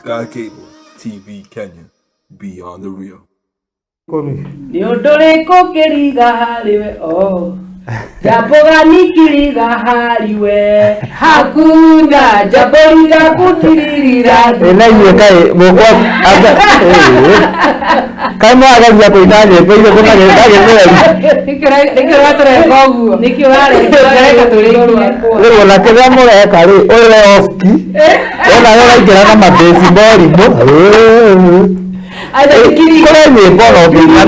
Sky Cable TV Kenya. Beyond the real. Nĩ ũndũ ũrĩkũ kĩriga harĩwe o jambo gani kiriga hariwe hakuna jambo rigakutiririra Ĩ na inyuĩ kaĩ mũkwa kaĩ mwarageria kũina nyĩmbo iria ndagĩtheru. Nĩkĩo ũratũreka ũguo. Nĩkĩo ũrareka tũrĩkie. Rĩu ona kĩrĩa mũreka rĩ, ũyũ we off key, wona we ũraingĩra na mabĩci morimũ. Kũrĩ nyĩmbo ona ũngĩina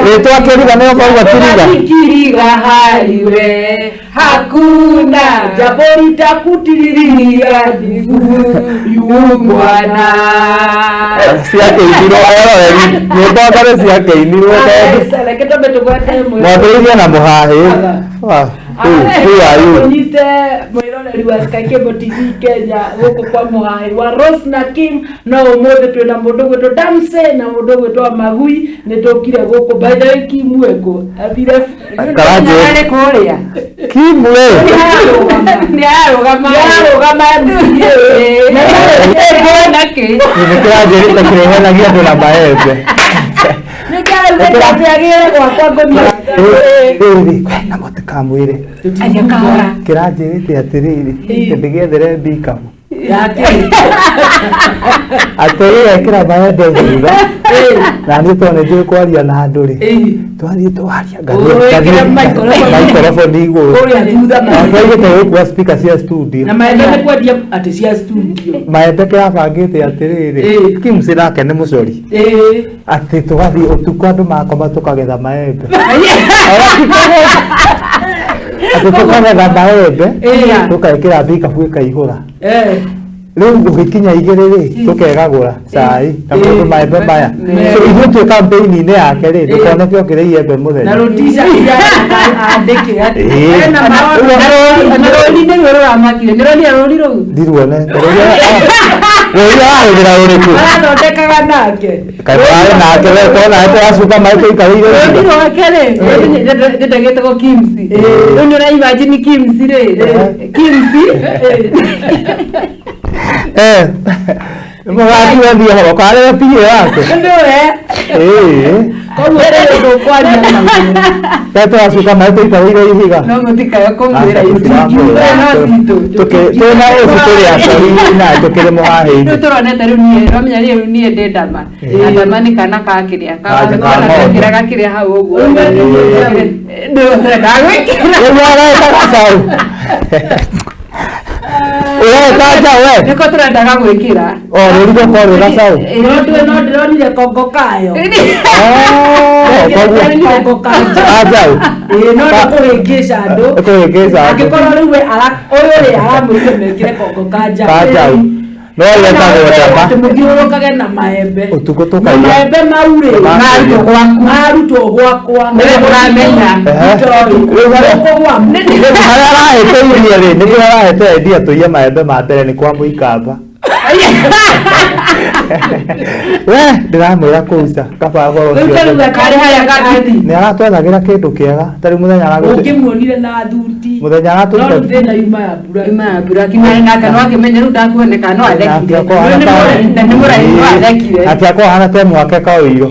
rĩtwa kĩriga nĩyo mauga kĩriga. Kiriga hariwe hakuna jambo litakutiriria yu mwana. Ciakĩinirwo eroreri nyĩmbo anga nĩ ciakĩinirwo tondũ Reke twambe tũgwete mwĩroreri. mwambĩrĩirie na mũhahĩ. Ah, who are you? Ũnyite mwĩroreri wa Sky Cable TV Kenya gũkũ kwa mũhahĩ wa Rose na Kim. No ũmũthĩ twĩna mũndũ ũgwĩtwo Damsey na mũndũ ũgwĩtwo Magui. Nĩ tũkire gũkũ. By the way, Kim wekũ athire Karanjĩ. Arĩ kũrĩa. Kim we. Nĩ ararũgama. Nĩararũgama MCA. Na kĩ? Nĩ kĩranjĩrĩte kĩrehenagia andũ na maembe. Nĩkĩraugĩte atĩ agĩre gwakwa ngũmia. Rĩrĩ, na mũtikamwĩre. Aria kahora. Kĩranjĩrĩte atĩrĩrĩ, ndĩgĩethere mbikabu. Yake. Atĩrĩ ekĩra maembe thutha. Na niĩ tondũ nĩnjũĩ kwaria na andũ rĩ. Twathiĩ twaria Wĩkĩre microphone. microphone igũrũ. Kũrĩa thutha Na twaigĩte gũkua speaker cia studio. Na maembe nĩ kwendia atĩ cia studio. Maembe kĩrabangĩte atĩrĩrĩ, Kimsi nake nĩ mũcori. Atĩ tũgathiĩ ũtukũ andũ makoma tũkagetha maembe. Atĩ tũkagetha maembe, tũkekĩra mbikabu ĩkaihũra. Rĩu ũgĩkinya 2 rĩ, tũkegagũra cai na mũndũ maembe maya. So ithuĩ twĩ campaign-inĩ yake rĩ, ndũkoneke ũkĩrĩa iembe Na mũthenya. rũtica andĩke atĩ ena Na rũri nĩruo rũramakire. Nĩũronire rũri rũu? Ndiruone. Rũri arahũthĩra rũrĩkũ? Marathondekaga nake. Kaĩ mũrarĩ nake we tona tũracuka maĩ tũikarĩire Rũri ihiga. rwake rĩ, ndĩndagĩtagwo gĩtagwo Kimsi. Rĩu nĩ ũra imagine Kimsi rĩ. Kimsi. Eh. Mũgatiga thiĩ ho, karĩ we PA wake. Nĩwe. Ĩĩ. Koguo rĩu ũndũ ũkwaria naguo. Kaĩ tũracuka maĩ tũikarĩire ihiga. No mũtikae kũmwĩra Aca, tũtiramwĩra. No citũ. Twĩna ũci tũrĩ acori na tũkĩrĩ mũhahĩ-inĩ. Rĩu tũronete rĩu niĩ ũramenya niĩ rĩu niĩ ndĩ ndama. Na ndama nĩ kana ka kĩrĩa. Kanja ka ng'ombe. Gakĩra gakĩrĩa hau ũguo. Ndũrendaga gwĩkĩra. Rĩu areta gacaũ. Ũreta njaũ we? Nĩko tũrendaga gwĩkĩra. O rũri gũkorwo rwĩ gacaũ. No ndũ no ndĩronire kongo kayo. Oh, koguo Ndĩronire kongo ka njaũ. ka njaũ. Ĩĩ no nĩ kũhĩngĩca andũ. Kũhĩngĩca andũ. Angĩkorwo rĩu we ũyũ rĩ aramwĩrire mekĩre kongo ka njaũ. Ka njaũ. No yetagwo ndama. Atĩ mũthiũrũrũkage na maembe. Ũtukũ Na tũkaiya. maembe mau rĩ Marutwo gwaku. Marutwo gwakwa. Nĩwe ũramenya. Ehe. Itoĩ. Rĩu Gũkũ gwa Rĩu harĩa arahĩtĩirie rĩ, nĩkĩo arahete idea tũiye maembe ma mbere nĩ kwa mũikamba. We ndĩramwĩra kũu ca kaba ũhoro Rĩu ũcio. ta rĩu Karĩ harĩa gakiti. Nĩ aratwethagĩra kĩndũ kĩega. Ta rĩu mũthenya aragũtĩ. Ũngĩmuonire na thuti. Mũthenya No rĩu aratũruta. thĩna yuma ya mbura. Ima ya mbura kinya nake no akĩmenya rĩu ndakuoneka no athekire. Nake akorwo ahana Na nĩ mũraihu no athekire. Ati akorwo ahana ta mwake kaũiro.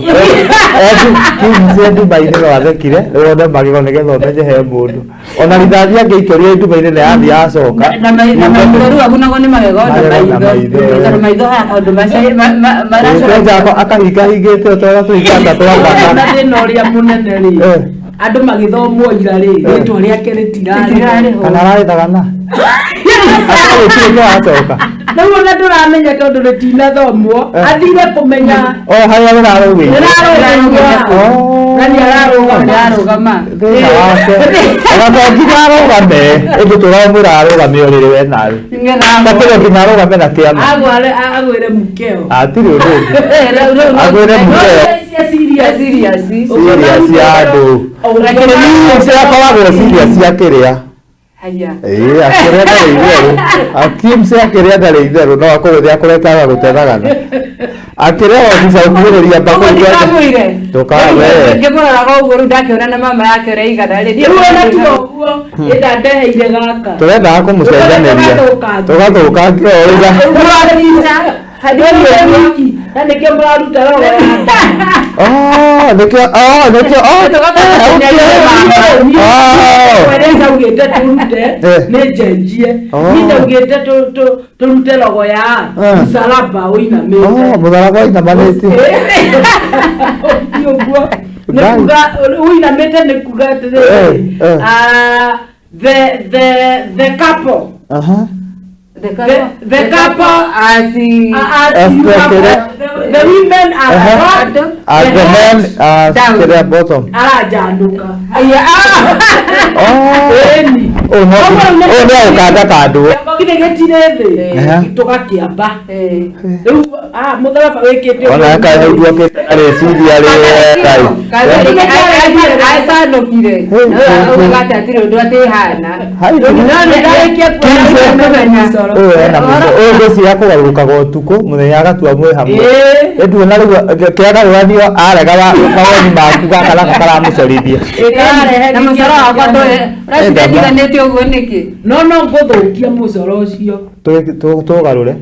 Kimsi nduma-inĩ no athekire. Rĩu one magego nĩgetha ũmenye he mũndũ. Ona rithathi angĩikĩrio nduma-inĩ na yathiĩ yacoka. Na maitho rĩu agunagwo nĩ magego na Magego na maitho. maitho. Tondũ maitho haya kaũndũ Kwenja maracora. akahingahingĩte o torĩa tũhinganga twa Na bata. thĩna ũrĩa mũnene rĩ. Eh. Andũ magĩthomwo ira rĩ, rĩtwa rĩake Rĩtirarĩ rĩtirarĩ. ho. Kana ararĩthagana. Gũtirĩ kĩracoka. Rĩu ona ndũramenya tondũ rĩtinathomwo, athire kũmenya O harĩa rĩrarũgĩire. rĩrarũgĩirwo. Oh. Na nĩ ararũgama. Nĩararũgama. Thĩna wake. Ona to nginya arũgame, ĩndĩ tũramwĩra arũgame ũrĩrĩ we nawe. Nĩgetha Takĩrĩ nginya arũgame na kĩama. Agware agwĩre mkeo. Hatirĩ ũndũ ũngĩ. Rĩu rĩu no Agwĩre mkeo. Cia serious. Serious. Serious ya andũ. Kimsi akoragwo serious ya kĩrĩa. Haya. Ĩĩ akĩrĩa ndarĩ itherũ. Kimsi akĩrĩa ndarĩ itherũ no akũgũthe akũrete agagũtethagana. Akĩrĩa obica ũkuhĩrĩria Ũguo mbakũri ndikamwĩre. Ndũkawe. Ngĩmũroraga ũguo rĩu ndakĩona na mama yake ũrĩa igana rĩ. Rĩu ona tiga ũguo, ĩnda ndeheire gaka. Tũrendaga kũmũcenjanĩria. Tũgathũkangia. Tũgathũkangia o ũrĩa. Rĩu Wiki na nĩkĩo mũraruta roho ya Oh, nĩkĩo, oh, nĩkĩo, oh. Oh. Were ndaugĩte tũrute nĩ njenjie. Niĩ ndaugĩte tũrute logo ya msalaba ũinamĩte. Oh, mũtharaba ũinamanĩtie. Ũguo nĩ kuga ũinamĩte nĩ kuga atĩrĩrĩ, the couple. Aha. The couple as as you have, the women are up, and the men are to their bottom. Arajanuka. Oh. Eni. Oh, no. Oh, no, kanda kandwo. Githĩ gĩtirĩ thĩ tũgakĩamba rĩu mũtharaba wĩkĩte Ona kaĩ hau nduokĩte arĩciria rĩ Ngai. Acanũkire augaga atĩ hatirĩ ũndũ atĩ ĩhana. Hai. No nĩndarĩkia kuona Ũyũ ena mũco. Ũyũ ngwĩciria kũgarũrũkaga ũtukũ mũthenya agatua mwĩ hamwe. Ĩnduona rĩu kĩagarũranio arega mawoni maku gaka nako karamũcorithia. Na mũcoro wakwa ndũĩ ũraciria ndiganĩte ũguo nĩkĩ? No ngũthũkia mũcoro ũcio. Tũgarũre.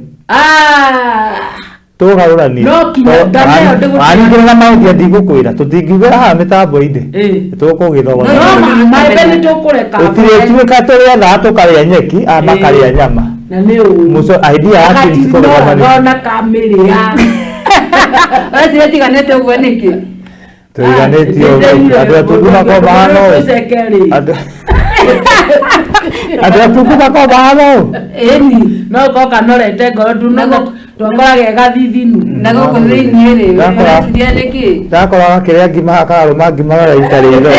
Tũgarũranie. No kinya ndame ĩyo ndĩgũtiga. Waningĩra na maũndũ ndigũkwĩra tũtingiugĩra haha mĩtambo-inĩ. Tũkũgĩthogora. No maembe nĩ tũkũreka. Tũtirĩtuĩka tũrĩethaga tũkarĩa nyeki a makarĩa nyama. Na nĩ ũru. Mũco idea ya Kimsi kũrũgama nĩ Ona kamĩrĩa. Ũraciria tiganĩte ũguo nĩkĩ? Tũiganĩtio ũguo. Andũ atungu makoragwo mahana ũũ. Andũ atungu makoragwo mahana ũũ. Ĩni. No korwo kanorete ngoro ndunona twakoraga ĩgathithinu. Na gũkũ thĩiniĩ rĩ, ũraciria nĩkĩ? Ndakora gakĩrĩa ngima karũma ngima gagaita ritho.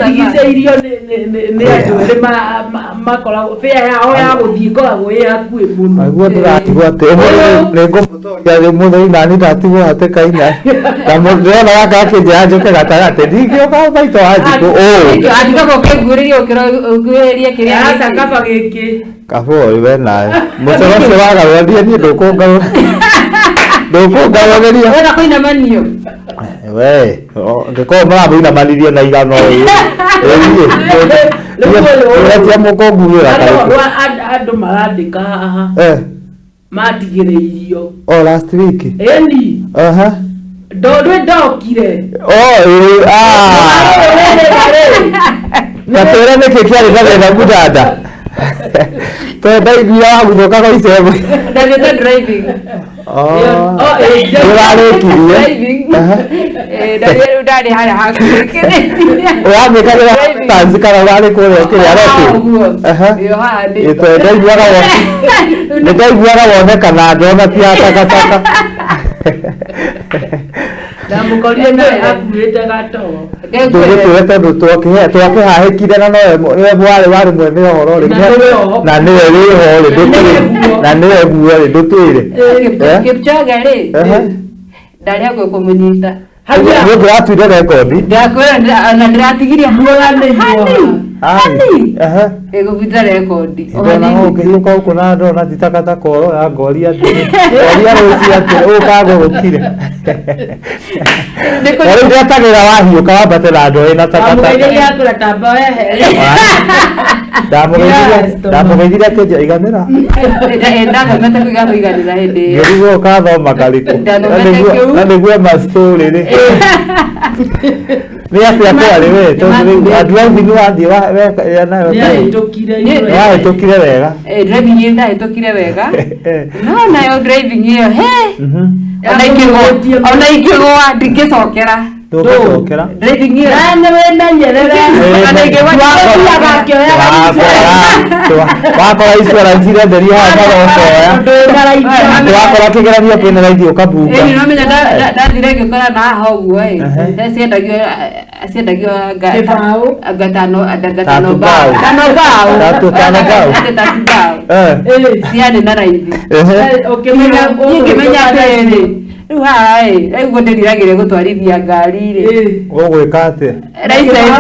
Ndigicĩirio nĩ andũ erĩ makoragwo bĩa yao ya gũthiĩ ĩkoragwo ĩ hakuhĩ mũno. Niguo ndĩratigwo atĩ ũmũthĩ nĩngũmũtoria mũthoni nani ndatigwo hatĩka-inĩ. Na ndĩrona gaka gakĩnjĩra njũke gatagatĩ ndingĩũka maitũ wa njikũ ũũ. Anjikagwo ũkĩnguĩrĩria ũkĩra ũnguĩrĩrie kĩrĩa Aca kaba gĩkĩ. Kaba ũyũ we nawe. Mũcoro ũcio wagarũrania niĩ ndũkũngarũra. Ndũkũngarũrĩria. Wenda kũinamanio. We, ngĩkorwo mũramũinamanirie na igano ĩ. Ĩ niĩ. Mũkũnguĩra karĩkũ. Andũ marandĩka haha. Matigĩrĩirio. Oh, last week. Ĩni. Aha. Ndũĩ ndokire. Oh, ĩ, ah. Ta twĩre nĩkĩ kĩarĩ na thĩna mũdada. Tondũ ndaiguire waguthũka kwa icembe. Ndathiĩte driving. Oh. Nĩũrarĩkirie. Driving. Ndathiĩ rĩu ndarĩ harĩa hakuhĩ. Ũramĩkagĩra tanzi kana ũrarĩ kũrĩa ũkĩrĩa reki? Ũguo. Aha. Ĩyo haha ndĩ. Ĩ, tondũ ndaiguaga wonekana ndona ti ya takataka. Ndamũkorire nawe akuĩte gatoro. Ndũgĩtwĩre tondũ twakĩhahĩkire na nowe nĩwe warĩ mwene ũhoro rĩ. Na nĩwe Na nĩwe wĩho rĩ ndũtwĩre. Na nĩwe guo rĩ ndũtwĩre. Kipchoge rĩ ndarĩ hakuhĩ kũmũnyita. Nĩ ũngĩratuire rekondi. Ndakwĩra ona ndĩratigirie Muoranĩirwo. hani Aha. ĩgũbita rekondi. Ndona ũkĩhiũka gũkũ na ndona ti takataka ũroya ngoria atĩrĩ. Ngoria rũciũ atĩrĩ ũkagũrũkire. Na rĩu ndetagĩrĩra wahiũka wambate na ndoo ĩna takataka. Ndamũgeithirie akũra tamba wehere. Ndamũgeithirie akĩnjĩra iganĩra. Ndathomete kũiga kũiganĩra hĩndĩ ĩyo. Ngĩrigwo ũkathoma karĩkũ. Ndathomete kĩu. Na nĩguo ma story rĩ. Nĩ atĩa kwarĩ we tondũ rĩu driving wathiĩ weka nayo Nĩahĩtũkire. Nĩwahĩtũkire wega. Driving ĩyo ndahĩtũkire wega. No nayo driving ĩyo he ona ingĩgũa ndingĩcokera. Ndũngĩcokera. Driving ĩyo. Na nĩ wĩmenyerere. Wathiaga akĩoyaga Wakora insurance irenderio haha marokoya. Wakora kĩgeranio kĩna raithi ũkabunga. Ĩni no menya ndathire ngĩkora na haha ũguo ĩ ciendagio ciendagio Kĩbaũ. anga tano anga tano Tatu bao bao. tano bao Tatu tano bao. Ati tatu bao ciarĩ na raithi. Ũkĩmenya Niĩ ngĩmenya atĩrĩrĩ rĩu haha ĩ rĩu ũguo ndĩriragĩria gũtwarithia ngari rĩ Ũgwĩka atĩa? license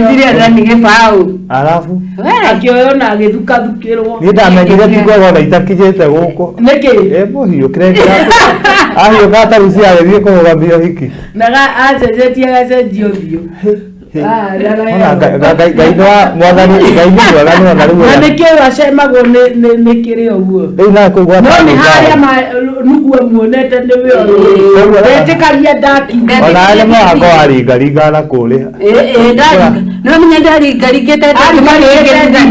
rĩ ona nĩ gĩbaũ. Arabu We akĩoywo na agĩthukathukĩrwo. Niĩ ndamenyire ti kwega ona itakinyĩte gũkũ. Nĩkĩ? Ĩ mũhiũ kĩrĩa ahiũka ta rũci agĩthiĩ kũrũgamia ũhiki. Na acenjetie agacenjia ũthiũ. Ona Ngai Ngai nĩ wa mwathani, Ngai nĩ mwega, nĩ ona rĩu. Na nĩkĩo acemagwo nĩ kĩrĩa ũguo. Rĩu nawe kũu No nĩ harĩa nugua muonete nĩwe ũyũ ndetĩkagia ndakinya. Ona arĩa mũrango waringaringa na kũrĩa. No menya ndaringaringĩte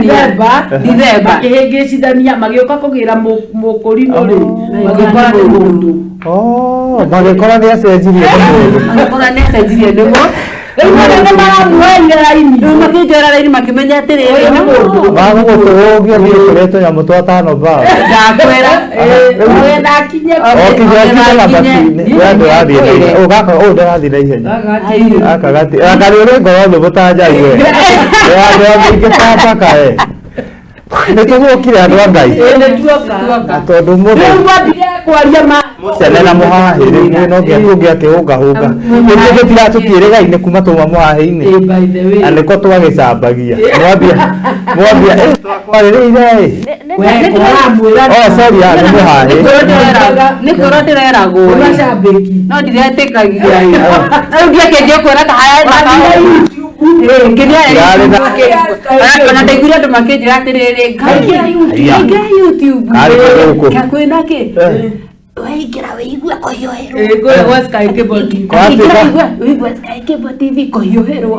Dithemba. Dithemba. Makĩhĩngĩcithania magĩũka kũgĩra mũkũrinũ rĩ, magĩkora nĩ mũndũ. Oh, magĩkora nĩ acenjirie nĩ mũndũ. Magĩkora nĩ acenjirie nĩ mũndũ. Rĩu rĩu nĩ maramuoire raini. Rĩu makĩnjoera raini makĩmenya atĩrĩrĩ, Ũyũ nĩ mũndũ. Magũgũtũgũgia thiĩ kũrĩa tũnyamũ twa tano bao. Ndakwĩra. Ogetha akinye. O kinya ũkinye mabati-inĩ, we ndũrathiĩ na ihenya. Ũyũ gaka, ũyũ ndarathiĩ na ihenya. Gaka gati. Anga nĩ ũrĩ ngoro nyũmũ ta njague. Andũ aingĩ ta mbaka we. Nĩ tũgũkire andũ a Ngai. Ĩĩ, nĩ tuoka. Na tondũ mũthĩ Rĩu mwambire kwaria ma cene na mũhahĩ rĩu no nginya tũngĩakĩhũngahũnga. Ithuĩ tũtiratũtiĩrĩgaine kuma twauma mũhahĩ-inĩ. Ĩĩ, by the way. Na nĩko twagĩcambagia. Mwambia mwambia twakwarĩrĩire ĩ. We kũramwĩra. Oh, sorry, ah, nĩ mũhahĩ. Nĩ kwĩrwo ndĩreragwo. Ũmacambĩki. No ndiretĩkagia. Rĩu ndiakĩnjia kuona ta haya. Ndarĩ na- Ona ndaiguire andũ makĩnjĩra atĩrĩrĩ, ngaingĩra YouTube, Aya. ngaingĩra YouTube. Karĩ gũkũ. Kwĩna kĩ? Eh. Waingĩra wĩigue kũhiũhĩrwo. Ĩĩ, kũrĩa gwa Sky Cable TV. Waingĩra wĩigue Sky Cable TV kũhiũhĩrwo.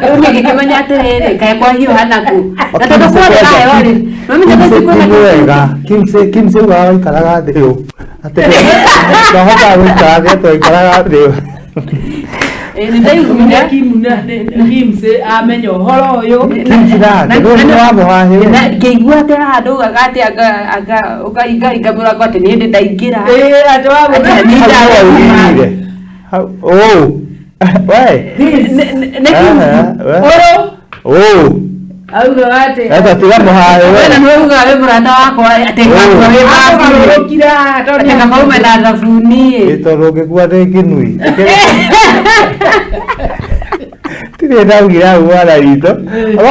Rĩu niĩ ngĩkĩmenya atĩrĩrĩ, kaĩ kwahiũha nakũ. Na tondũ kwarĩ na heho rĩ, nĩwamenya thaa ici kwĩna Kimse wega. Kimse Kimse ugaga waikaraga thĩ ũũ. Atĩ ndahotaga gũikara thĩ atĩ waikaraga thĩ ũũ. Ĩĩ, nĩndaiguire. Kimse amenya ũhoro ũyũ. Kimse nake nĩ ũndũ wa mũhahĩ we. Na ngĩigua atĩ haha ndaugaga atĩ anga ũkaringaringa mũrango atĩ nĩ hĩndĩ ndaingĩra. Ĩĩ, atĩ wa Atĩ gũthiĩ. nĩ Hau ndarĩ waugire. Hau ũũ. We. Nĩ Kimse. We. Ũyũ Ũũ. auga atĩ Eta tiga mũhahĩ we. Wena nĩwe ugaga wĩ mũrata wakwa atĩ ngakua wĩ babu. akũgarũrũkire haha tondũ Atĩ kaba ume na thabuni. Ĩ tondũ ũngĩkua ndĩ kĩnui. Tirĩ ndaugire hau mwana witũ.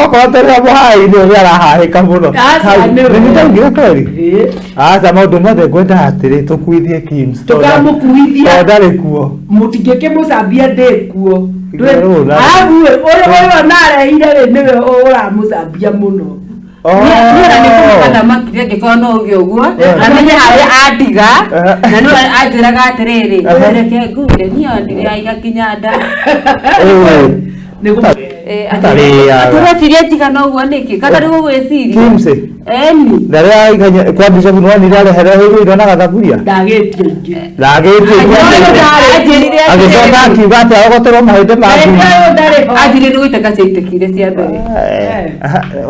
Okorwo tũrĩ mũhahĩ-inĩ ũrĩa arahahĩka mũno. Aca, Hau, nĩwe. nĩ ndaugire kweri? Ĩĩ. Aca maũndũ mothe ngwendaga atĩrĩ tũkuithie Kims. Tũkamũkuithia. Tondũ ndarĩ kuo. Mũtingĩkĩmũcambia ndĩ kuo. Igũrũ na- Arabu ũyũ ũyũ ona arehire rĩ nĩwe ũramũcambia mũno. Oh. Niĩ ona nĩ kũmaka ndamakire angĩkorwo no uge ũguo amenye harĩa andiga na nĩwe anjĩraga atĩrĩrĩ, reke ngwĩre niĩ ona ndiraiga kinya nda. Ũũ. Nĩ kũmũ- Atarĩaga. Tũreciria njigana ũguo nĩkĩ kana rĩu ũgwĩciria Kimse. eni Ndarĩa aikanya kwa Bishop nĩwonire arehereirwo irio na gathaburia. Ndagĩtie ingĩ. Ndagĩtie Anjĩrire agĩcoka akiuga atĩ arogoterwo mahĩndĩ ma ngui. Ũyũ ndarĩ ho. Anjĩrire nĩ gũitĩka ciaitĩkire cia mbere.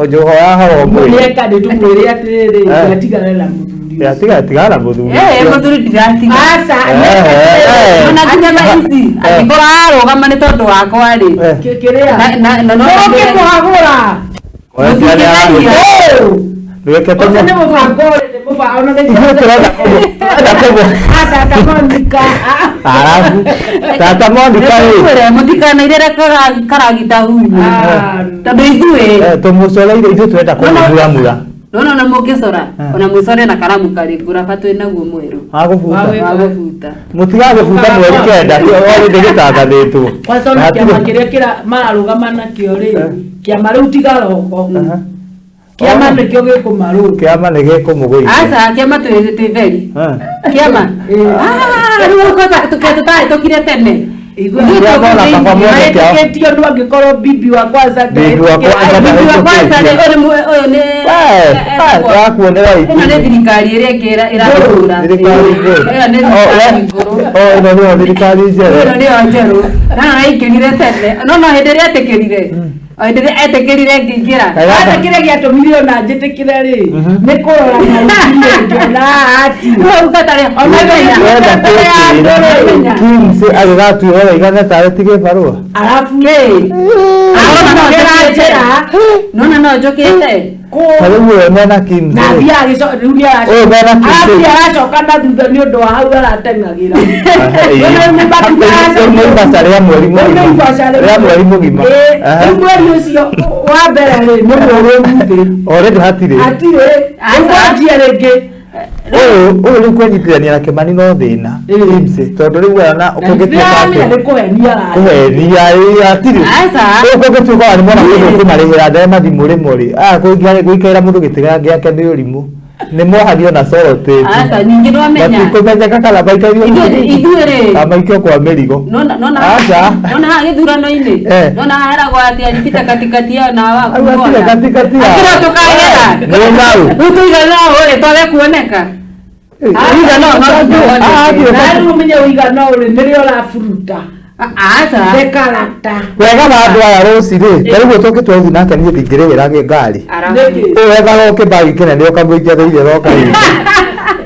Njoho ya horo mwĩrĩ. Nĩeka nĩ tũmwĩre atĩrĩrĩ, Eh. atigane na mũthuri ũcio. Tiga tigana na mũthuri. Eh, mũthuri ndiratiga. Aca, Eh, eh. Ona nginya thaa ici angĩkorwo ararũgama nĩ tondũ wakwa rĩ Eh. kĩrĩa na no ũkĩmũhagũra. Mũtingĩgeria. Reke Ũcio nĩ tũmũ. mũbango ũrĩ, nĩ mũbango ona nĩ Ithuĩ tũrenda tũrenda kũmũ. Tata Monica. Arabu. Tata Monica ĩ. Nĩtũkwĩre mũtikanairĩre karagita hunyu Ah, tondũ ithuĩ Eh, tũmũcoreire ithuĩ tũrenda kũmũmuramura. nona ona mũngĩcora Eh. ona mũcore na karamu karĩkũ raba twĩ naguo mwerũ Agũbuta. wa gũbuta. Mũtigagũbuta mweri kenda already gĩtangathĩtwo. Kwanza ona Na kĩama hatirĩ- kĩrĩa kĩra mararũgama nakĩo rĩ, Eh. kĩama rĩu tigaroko. Aha. Kĩama Oh. nĩkĩo gĩkũmarũnga. Kĩama nĩ gĩkũmũgũithia. Aca kĩama twĩ theri Eh. kĩama Eh. Ah, rĩu kwanza tũtarĩtũkire tene. Igua. Ithuĩ Kĩama ona tũkũthĩinĩ. kaba muone kĩao. Mahetũkĩtio nũ angĩkorwo bibi wa kwanza Bibi wa kwanza Bibi wa kwanza nĩ ũyũ ũyũ nĩ We, ah, tũrakuonera ĩno nĩ ithuĩ. thirikari ĩrĩa ĩngĩ ĩratũra. Thirikari ngũrũ. Ĩyo nĩ Oh, thirikari we- ngũrũ. Oh, ĩno nĩyo thirikari njerũ. Ĩno nĩyo njerũ. Na no aingĩrire tene. No no hĩndĩ ĩrĩa etĩkĩrire. O hĩndĩ ĩrĩa etĩkĩrire ngĩingĩra. Kaĩ Kwanza kĩrĩa gĩatũmire ona njĩtĩkĩre rĩ, nĩ kũrora maũndũ ngĩona ati. Rĩu gatarĩ Ona ona Wenda mbere ya andũ rĩ. kwĩra Kimse agĩgatuĩra waigana tarĩ ti gĩbarũa. Arabu Kĩ? Arabu njĩra Nona no njũkĩte. Ta rĩu ũyũ mena Kimse na rĩ. athiĩ agĩcoka rĩu nĩ Ũyũ mena Kimse. athiĩ aracoka na thutha nĩ ũndũ wa hau arateng'agĩra. Rĩu nĩ ibaca rĩa mweri Rĩu nĩ mũgima. ibaca Rĩa mweri mũgima. Ĩĩ, Aha. rĩu mweri ũcio wa mbere rĩ nĩ mweri ũguthĩ. Already hatirĩ. Hatirĩ. Rĩu wanjie rĩngĩ. Ũyũ ũyũ rĩu kwĩnyitithania na Kĩmani no thĩna. James, tondũ rĩu ona kũngĩtuĩka Ndĩramenya atĩ nĩ kũhenia arahenia. kũhenia ĩ, hatirĩ. Aca. Rĩu kũngĩtuĩka ona nĩ mona mũndũ ũkũmarĩhĩra ndare mathimũ rĩmwe rĩ, aya gũikarĩra mũndũ gĩtĩ gĩake nĩ ũrimũ. Nĩ mohanio na cellotape. Aca ningĩ nĩwamenya Matikũmenyeka kana maikario ithuĩ rĩ kana maikio kwa mĩrigo. nona nona Aca. nona haha gĩthurano-inĩ Eh. nona haha heragwo atĩ alipita katikati yao na Au atire katikati yao. Akĩrwo tũkagera Nĩ nau. rĩu tũigana ũũ rĩ twage kuoneka Ũigana ũũ no nginya woneke. Ah, atire Na kati- rĩu ũmenye ũigana ũrĩ nĩrĩo ũraburuta. Aca. The character. Wega wa andũ aya rũci rĩ, ta rĩu tũngĩtua gũthiĩ nake niĩ ndingĩrĩhĩra ngari. Nĩkĩ? Ũyũ wethaga o kĩbagi kĩnene ũkamũikia thĩinĩ na ũkahinga.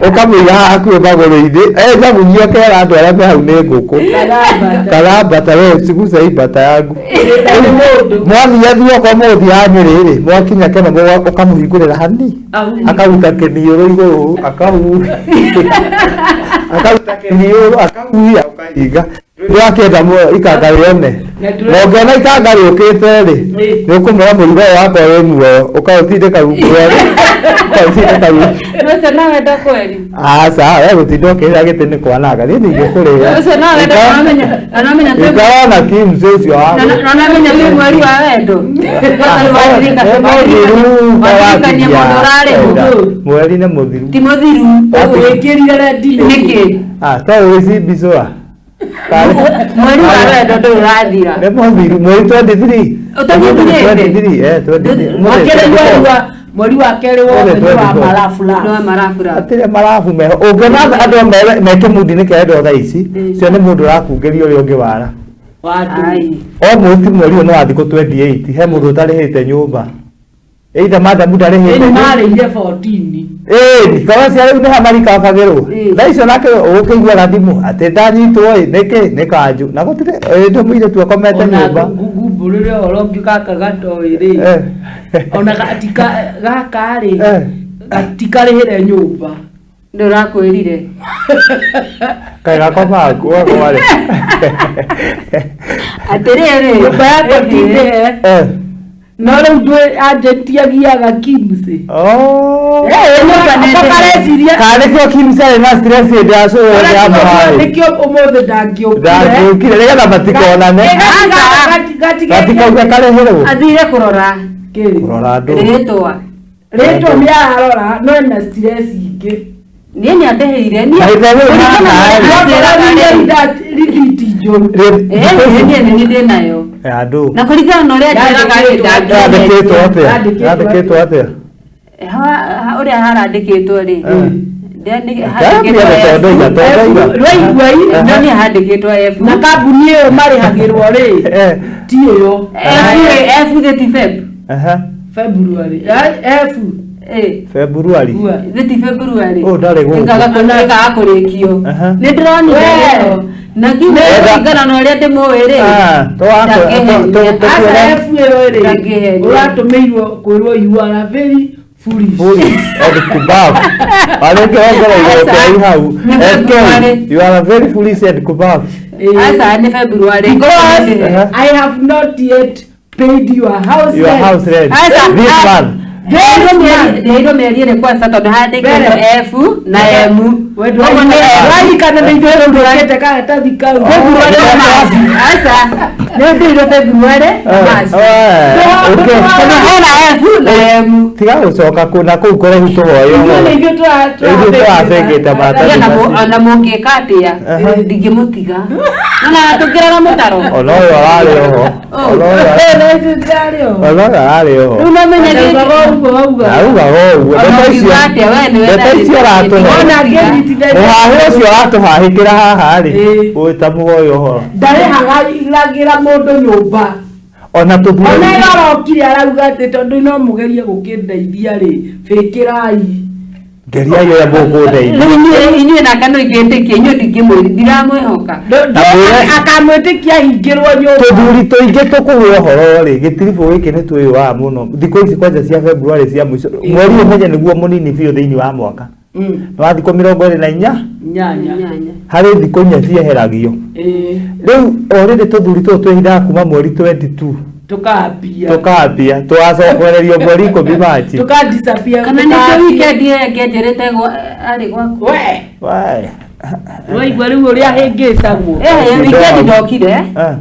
Ũkamũiga haha hakuhĩ magũrũ-inĩ, enyamunyia ũkera andũ arĩa me hau nĩ ngũkũ. Karambata. Karambata we sigusa hii bata yangu. Nĩ mũndũ. Mwathiĩ thiĩ okorwo mũgũthiĩ Nyĩrĩ rĩ, mwakinya Keno ũkamũhingũrĩra hani. Akaruta kĩniũrũ igũrũ, akahuhia. Akaruta kĩniũrũ, akahuhia ũkahinga. Ndwakĩenda ikanga rĩone. Na ndũre- Na ũngĩona ikanga rĩũkĩte rĩ, Ĩ. nĩ ũkũmwĩra mũrigo ũyũ wakwa wĩ muoyo, ũkaũtindĩka rungu rwa ũkaũtindĩka rungu. Ũcio no wendo kweli. Aca, we gũtinda ũkĩrĩra gĩtĩ nĩ kwananga, niĩ ndingĩkũrĩra. Ũcio no wendo na nomenya twĩ Ikara na Kim ũcio waku. na nomenya twĩ mweri wa wendo. Nĩ mũthiru Waririkania mũndũ ũrarĩ ũkawakiria. Mweri nĩ mũthiru. ti mũthiru. Wĩkĩrire rendi Nĩkĩ? Ah, to ũgĩcimbicũa. Mweri wa wendo ndũrĩ ũrathira. Nĩ mũthiru, mweri 23. Ũtanyitithĩte? 23, eh, 23. Wakĩrĩ mweri wa mweri wa kerĩ wothe nĩ wa marabura. No marabura. Hatirĩ marabu meho. Ũngĩona andũ me kĩmundi-inĩ kĩa wendo thaa ici, cio nĩ mũndũ ũrakungĩria ũrĩa ũngĩ wara. Wa andũ. Ai. Almost mweri ũyũ nĩ wa thikũ 28, he mũndũ ũtarĩhĩte nyũmba. Either madam ndarĩhĩte Ĩni nyũmba. marĩire 14. Ĩni, korwo cia rĩu nĩ ha marikabagĩrwo. Ĩĩ. Thaa icio nake ũgũkĩiguaga thimũ atĩ ndanyitwo ĩ nĩkĩ nĩ kanjũ na gũtirĩ ĩ mũirĩtu akomete Ona nyũmba. ngumbũrĩre ũhoro ũngĩ gaka gatoĩ rĩ. Eh. Ona gatika gaka rĩ. Eh. Gatikarĩhĩre nyũmba. Ndũrakwĩrire. Kaĩ gakomaga kuo gwarĩ. Atĩrĩrĩ. Nyũmba yakwa ti ndĩhe. Eh. No rĩu ndwĩ agent agiaga Kims. Oh. Nyũmba nĩ ndĩhe. Kareciria Kana nĩkĩo Kim arĩ na stress hĩndĩ ya cũrũ ya mũharĩ. nĩkĩo ũmũthĩ ndangĩũkire. Ndangĩũkire nĩgetha matikonane. Gatikauge karĩhĩrwo. Athire kũrora Kũrora andũ. rĩtwa. Rĩtwa nĩ ararora no ena stress ingĩ. Niĩ nĩ andĩhĩire. Niĩ By the way, Kũringana na haha ũrĩa anjĩraga rĩ. Rithiti njũru. Eh, niĩ nĩ niĩ ndĩ nayo. Ya andũ. Na kũringana na ũrĩa anjĩraga rĩ, Yandĩkĩtwo atĩa? Yandĩkĩtwo Yandĩkĩtwo atĩa? Ũrĩa harandĩkĩtwo rĩ. Eh. Handĩkĩtwo Kambia F. gũtondoiga, tondoiga. Rwaigua i No niĩ handĩkĩtwo F. na kambuni ĩyo marĩhagĩrwo rĩ Eh. ti ĩyo F F thĩti Feb. Aha. February F Eh. February. Thĩti February. Ũyũ ndarĩ gũkũ. Ĩkaga kũrĩkio. Aha. Nĩ ndĩronire Wee. ĩyo. Na kiuga kũringana na ũrĩa ndĩmũĩ rĩ. Ah, Ndangĩhenia. Aca F ĩyo rĩ Ndangĩhenia. ũratũmĩirwo kwĩrwo you are very foolish. Foolish and kubafu. Arĩngĩ wongereirwo Aca. kei hau. Nĩ SK, February. you are a very foolish and kubafu. Eh, Aca nĩ February. Because Aha. I have not yet paid your house Your rent. house rent. Aca, This ah. month. Ndĩheirwo mĩeri ĩrĩ kwanza tondũ handĩkĩtwo F na M. We Koguo nĩ F. ndwaririkana nĩ ithuĩ tũrũkĩte karatathi kau. February na March. Aca, nĩ ndĩirwo February na March. Eh, okay. Tondũ hena F na M. Tiga gũcoka kũ na kũu kũraihu tũhoe Ithuĩ ũhoro. nĩ ithuĩ Ithuĩ tũrabengĩte maratathi Ona macio. ona mũngĩka atĩa Aha. ndingĩmũtiga. Nona tũngĩrora mũtaro. Ona ũyũ ararĩ oho. Ona ũyũ ona ũyũ ararĩ oho. Rĩu no menye gĩkĩ. Augaga ũguo. Ona Ndeto ũngiuga icio atĩa we nĩwe ndeto icio ũratũhe. Ona angĩnyitithania- Mũhahĩ ũcio ũratũhahĩkĩra haha rĩ, Ĩĩ. ũĩ ta mũhoe ũhoro. Ndarĩhagĩra mũndũ nyũmba. Ona tũthuuri. Ona ĩyo arokire arauga atĩ tondũ no mũgerie gũkĩndeithia rĩ, bĩkĩrai. Ngeriai ũrĩa mũkũndeithia. Rĩu inyuĩ nake no ingĩtĩkia inyuĩ ndingĩmwĩri ndiramwĩhoka. Na mwĩre- Akamwĩtĩkia ahingĩrwo nyũmba. Tũthuri tũingĩ tũkũhe ũhoro rĩ, gĩtiribũ gĩkĩ nĩ twĩyũaga mũno. Thikũ ici kwanja cia February cia mũico, mweri ũyũ menye nĩguo mũnini biũ thĩinĩ wa mwaka. Nĩ wa thikũ 24, Nyanya. Nyanya. harĩ thikũ inya cieheragio. Ĩĩ. Rĩu already tũthuri tũtũ twĩhindaga kuma mweri 22. Tukambia. Tukambia twacokererio mweri 10 Machi. Tukadisappear. Kana nĩkĩo weekend ĩyo ĩngĩ anjĩrĩte arĩ gwaku. We. Wae. Waigua rĩu ũrĩa hĩngĩcagwo. Eh, weekend ndokire Eh.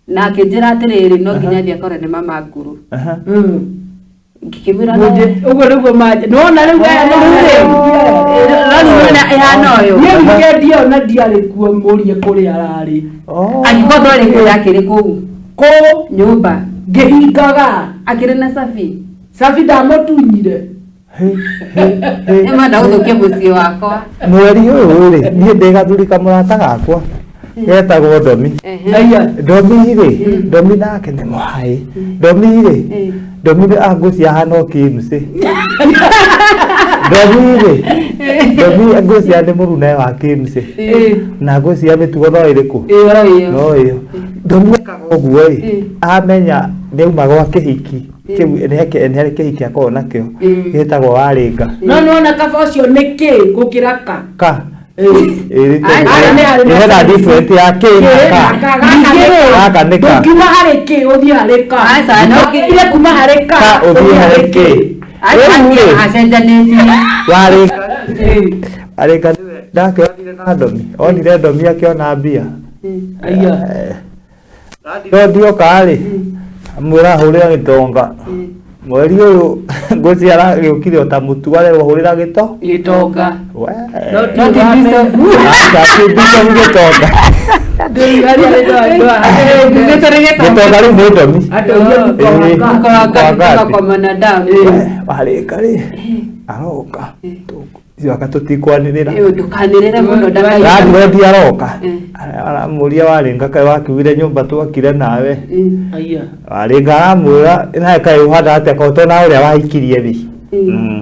na akĩnjĩra atĩrĩrĩ no nginya thiĩ akore nĩ mama nguru. Aha. Ngĩkĩmwĩra no. Ũguo nĩguo manje. Nĩwona rĩu aya nĩ No rĩu wona ĩhana ũyũ. Niĩ weekend ĩyo na ndiarĩ kuo mũrie kũrĩa ararĩ. Oh. Angĩkorwo ndwarĩ kũu akĩrĩ kũu Kũ nyũmba ngĩhingaga. akĩrĩ na Safi. Safi ndamũtunyire. He, he, he. Nĩ mwenda gũthũkia mũciĩ wakwa. Mweri ũyũ rĩ niĩ ndĩ gathuri kamũrata gakwa getagwo Ndomi. Aya. Ndomi rĩ, Ndomi nake nĩ mũhai. Ndomi rĩ, Ndomi nĩ angũcia hana o KMC. Ndomi rĩ, Ndomi ngũcia nĩ mũrunae wa KMC. Na ngũcia mĩtugo no ĩrĩkũ? Ĩyo. No ĩyo. Ndomi ekaga ũguo ĩ, amenya nĩ auma gwa kĩhiki kĩu nĩ harĩ kĩhiki akoragwo nakĩo gĩtagwo Warĩnga. No nĩwona kaba ũcio nĩ kĩ gũkĩra ka. Ka. Arĩa nĩ arĩ na Ĩhena sense. different ya kĩ na ka. Gaka nĩ ka. Ndũngiuma harĩ kĩ ũthiĩ harĩ ka. Aca, no kĩ- Ile kuma harĩ ka Ka ũthiĩ harĩ kĩ. Aca Rĩu rĩ, acenjanĩtie. Warĩnga Warĩnga nĩwe nake onire na Ndomi. Onire Ndomi akĩona mbia. Aya. Ndondi oka rĩ, amwĩra hũrĩra gĩtonga. Mweri ũyũ ngũcia aragĩũkire o ta mũtu arerwo hũrĩra gĩto. Gĩtonga. We. No No ti Bishop. Aca ti Bishop gĩtonga. Ngugĩte nĩ gĩtonga. Gĩtonga rĩu nĩ Ndomi. Atũrie Ĩĩ. mũkoa Mũkoa wa Mũkoa kutoka Ngati. kwa mwanadamu. Warĩnga rĩ, aroka. Coka tũtikwanĩrĩra. Ĩyo ndũkanĩrĩre mũno ndakaigua. Landlord aroka. Eh. Aramũria warĩnga kaĩ wakiugire nyũmba twakire nawe. Aya. Warĩnga aramwĩra nawe kaĩ ũhana atĩa kaĩ ũtona ũrĩa wahikirie rĩ.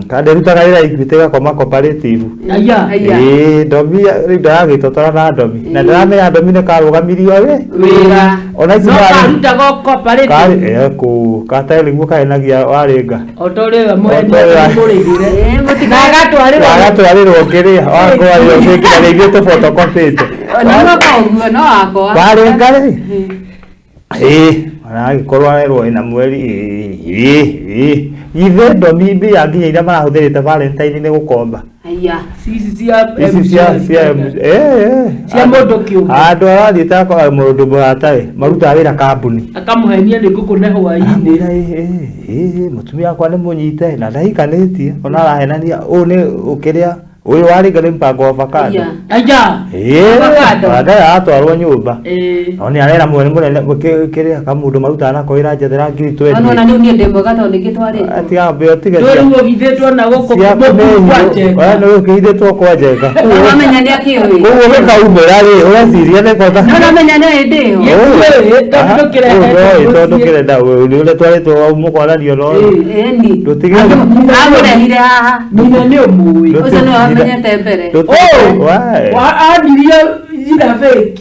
Kana ndĩrutaga wĩra Equity ĩgakoma cooperative. Aya. Aya. Ĩĩ Ndomi rĩu ndaragĩtotora na Ndomi. Na ndĩramenya Ndomi nĩ karũgamirio rĩ. Wĩra. Ona ici No warĩ- karutaga cooperative. karĩ eh, kũ gataĩ nĩguo kahenagia warĩnga. O ta ũrĩa mũhenia O ta ũrĩa- mũrĩhĩre. Eh, mũtiga- Na agatwarĩrwo. Wagatwarĩrwo kĩrĩa wakwarĩrwo kĩkira rĩ ithuĩ tũbotokobĩte. Ona no ũguo no wakwa. Warĩnga rĩ. Ĩĩ aragĩkorwo arerwo ĩna mweri ĩĩ ĩĩ githĩ Ndomi mbia nginya iria marahũthĩrĩte Valentine nĩ gũkomba. Aya. Ici cia Ici cia cia ĩĩ Cia mũndũ kĩũmbe. Andũ arathiĩte akora mũndũ mũrata ĩ marutaga wĩra kambuni. Akamũhenia nĩ ngũkũ hwaĩ-inĩ. Aramwĩra ĩ ĩ mũtumia wakwa nĩ mũnyite na ndahikanĩtie ona arahenania ũũ nĩ ũkĩrĩa ũyũ warĩnga nĩ mpango wa avocado. Aya. Aya. Ĩĩ Avocado. baadaye aratwarwo nyũmba. Ĩĩ. No nĩ arera mwene mũnene kĩrĩa kamũndũ marutaga nako wĩra njethera ngiri Ona ona twendi. rĩu niĩ ndĩ mwega tondũ nĩngĩtwarĩtwo. Tiga mbĩa tiga. Rĩu ũhithĩtwo na gũkũ Ciaku nĩ mũkũ kwa hiũ. njenga. We nĩ ũkĩhithĩtwo kwa njenga. No wamenya nĩ akĩũĩ. Koguo gĩkaumĩra rĩ ũreciria nĩ kota. No namenya nĩ hĩndĩ ĩyo. Ĩĩ, tondũ ndũkĩrehete Tondũ mũciĩ. ndũkĩrenda nĩ ũrĩa twarĩtwo mũkwaranio no. Ĩĩ. Ĩni. Ndũtigire. Amũrehire haha. Nyina nĩ ũmũĩ. Ũcio nĩwe wamenyete mbere. Wae. Anirie njĩra fake.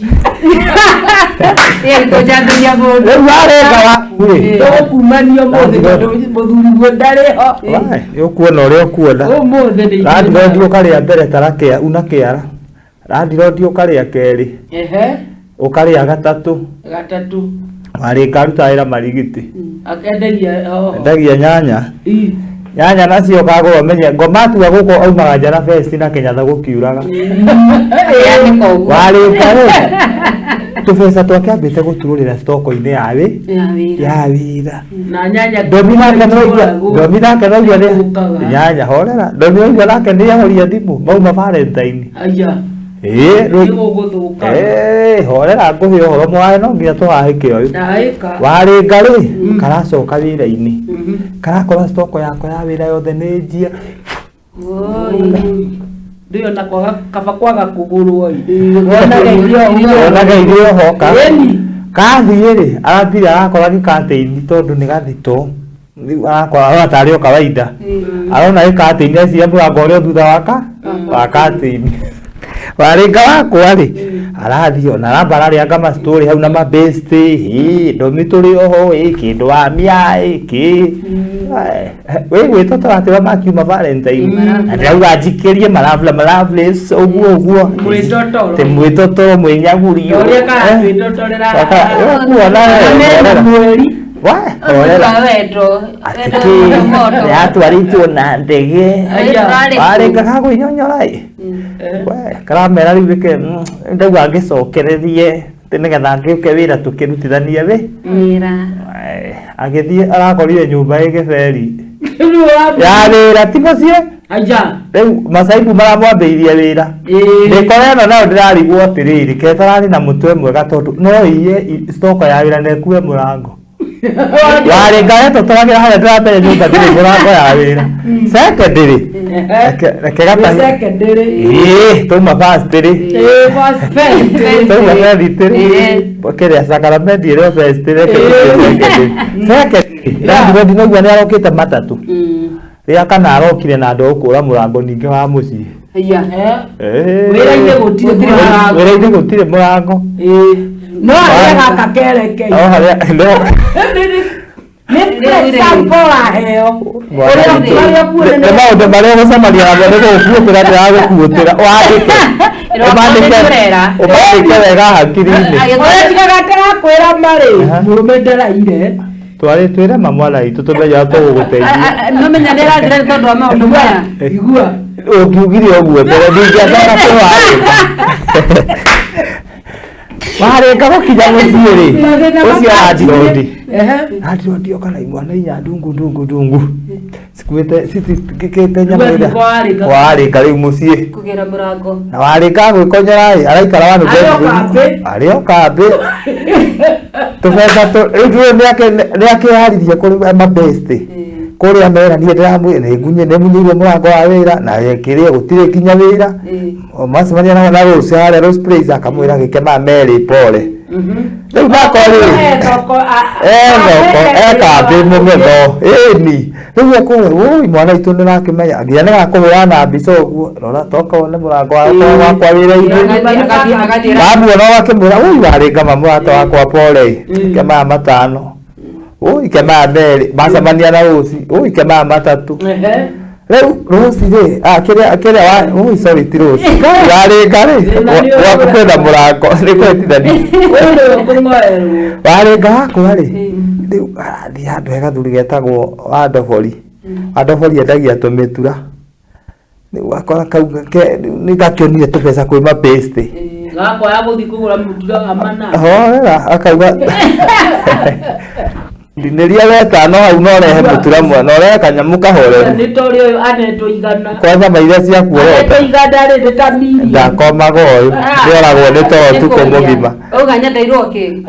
Ĩĩ kũnjambĩria mũndũ. Rĩu warĩnga waku rĩ. Tũgũkumania ũmũthĩ tondũ mũthuri guo ndarĩ ho. Wae, nĩ ũkuona ũrĩa ũkuona. Ũmũthĩ nĩ Landlord ũkarĩa mbere tarakĩa una kĩara. Landlord ũkarĩa kerĩ, Ehe. ũkarĩa gatatũ. Gatatũ. Warĩnga arutaga wĩra marigiti. Akendagia hoho. Endagia nyanya. Ii. Nyanya nacio ũkagũra ũmenye ngoma atua gũkũ aumaga nja na vesti na Kenyatta gũkiuraga. Akĩandĩka ũguo. Warĩnga rĩ tũbeca twake ambĩte gũturũrĩra stoko-inĩ ya wĩ Ya wĩra. ya wĩra. Na nyanya Ndomi nake noigua Ndomi nake noigua nĩ Ũkaga. nyanya horera Ndomi noigua nake nĩ ahoria thimũ mauma Valentine. Aya. Ĩĩ Nĩ gũgũthũka. ĩĩ horera ngũhe ũhoro mwae no nginya tũhahĩke ũyũ. Ndaĩka. Warĩnga rĩ karacoka wĩra-inĩ Mhm. karakora stoko yako ya wĩra yothe nĩ njia. Oi. Ndĩyo na kwaga kaba kwaga kũgũrwo ĩ. Wonaga irio Wonaga irio ho ka Ĩni. kathiĩ rĩ arathire arakora gĩkatĩini tondũ nĩ gathito rĩu arakora arona tarĩ o kawaida arona gĩkatĩini eciria mũrango ũrĩa thutha waka wa katĩini warĩnga wakwa rĩ arathiĩ ona aramba ararĩanga mastori hau na mabesti ĩ ndomi tũrĩ oho ĩ kĩndũ wamia ĩ kĩ wĩ gwĩtotora atĩ ũrĩa makiuma Valentine na ndĩrauga njikĩrie maravla maravles ũguo ũguo Mwĩtotoro. Tĩ mwĩtotoro mwĩnyagurio Ũrĩa karatwĩtotorera kuona Mena mweri. We, horera. Wendo. Atĩ kĩ yatwarĩtwo na ndege. Warĩka kagũinyonyora ĩ. We, karamera rĩu gĩke ndauga ngĩcokererie atĩ nĩgetha ngĩũke wĩra tũkĩrutithanie wĩ. Wĩra. Agĩthiĩ arakorire nyũmba ĩ gĩberi. Rĩu Ya wĩra ti mũciĩ. Aja. Rĩu macaibu maramwambĩirie wĩra. Ĩĩ. Ndĩkora ĩno nayo ndĩrarigwo atĩrĩrĩ ketararĩ na mũtwe mwega tondũ no iye stoko ya wĩra na ĩkue mũrango. Warĩ ngaretwo tũragĩra harĩa ndĩramenya nyũmba ndĩrĩ mũrango ya wĩra. Secondary. Reke gatahi. Secondary. Ĩĩ, twauma first rĩ. Ĩĩ, first first. Twauma first rĩ. Kĩrĩa sakaramenti ĩrĩa first rĩ. Reke tũthiĩ secondary. Secondary. Landlord nĩguo nĩarokĩte matatũ. Rĩa kana arokire na andũ a gũkũra mũrango ningĩ wa mũciĩ. Iya. Ĩĩ. Wĩra-inĩ gũtirĩ mũrango. Wĩra-inĩ gũtirĩ mũrango. Ĩĩ. No harĩa gaka kerekeire. No harĩa no Nĩ example waheo. Mwana Ũrĩa witũ. ũrĩa kuona Nĩ maũndũ marĩa ũgũcemania namo nĩ gũgũkuũtĩra ndĩragũkuũtĩra wandĩke. Ĩroka nĩ Ũmandĩke wega hakiri-inĩ. Ũrĩa tigaga ndĩrakwĩra marĩ Aha. mũrũme ndaraire. Twarĩ twĩre ma mwana witũ tũmenye tũgũgũteithia. No menya nĩ ĩrathira nĩ tondũ wa maũndũ maya. Igua. Ũngiugire ũguo mbere ndingĩacoka kũwarĩka. Warĩka gũkinya mũciĩ rĩ ũcio andirondi. Ehe. Andirondi oka na imwana inya ndungu ndungu ndungu. Cikuĩte citikĩte nyamũ Rĩu ĩrĩa. kwarĩka. Warĩka rĩu mũciĩ. Kũgĩra mũrango. Na warĩka gwĩkonyera ĩ araikara wa Arĩ o kambĩ. arĩ o kambĩ tũbeca rĩu ndũĩ nĩakĩyaririe kũrĩ mabesti kũrĩa mera niĩ ndĩramwĩ nĩngunyĩirwo mũrango wa wĩra na kĩrĩa gũtirĩ nginya wĩra macemania na Rose harĩa Rose Place akamwĩra gĩke maya merĩ pole rĩu nako rĩ ethoko ekambĩ mũng'etho ĩni rĩu ekũrĩa ũi mwana witũ nĩrakĩmenya nginya nĩgakũhũra na mbica ũguo rora toka wone mũrango wakwa wĩra-inĩ wamuona ũgakĩmwĩra ũi warĩ ngama mũrata wakwa pole ke maya matano ũi ke maya merĩ macemania na Rose ũi ke maya matatũ rĩu Rose rĩ kĩrĩa kĩrĩa wa ũi sorry ti Rose warĩnga rĩ gwaku kwĩna mũrango nĩ kwetithania warĩnga wakwa rĩ rĩu arathiĩ handũ he gathuri getagwo Wandobori Wandobori endagia tũmĩtura rĩu akora kau nĩ gakĩonire tũbeca kwĩ mabesti Gakwa ya gũthiĩ kũgũra mũtura wa mana. horera akauga ndinĩria wetano hau no ũrehe mũtura mwe na ũrehe kanyamũ kahoreru Nĩ ta ũrĩa ũyũ anetwo igana. kwanza mairia ciaku Anetwo ũrota igana rĩ nĩ ta mirioni. ndakomaga ũyũ ndĩoragwo nĩ toro ũtukũ mũgima Auga nyendeirwo kĩ?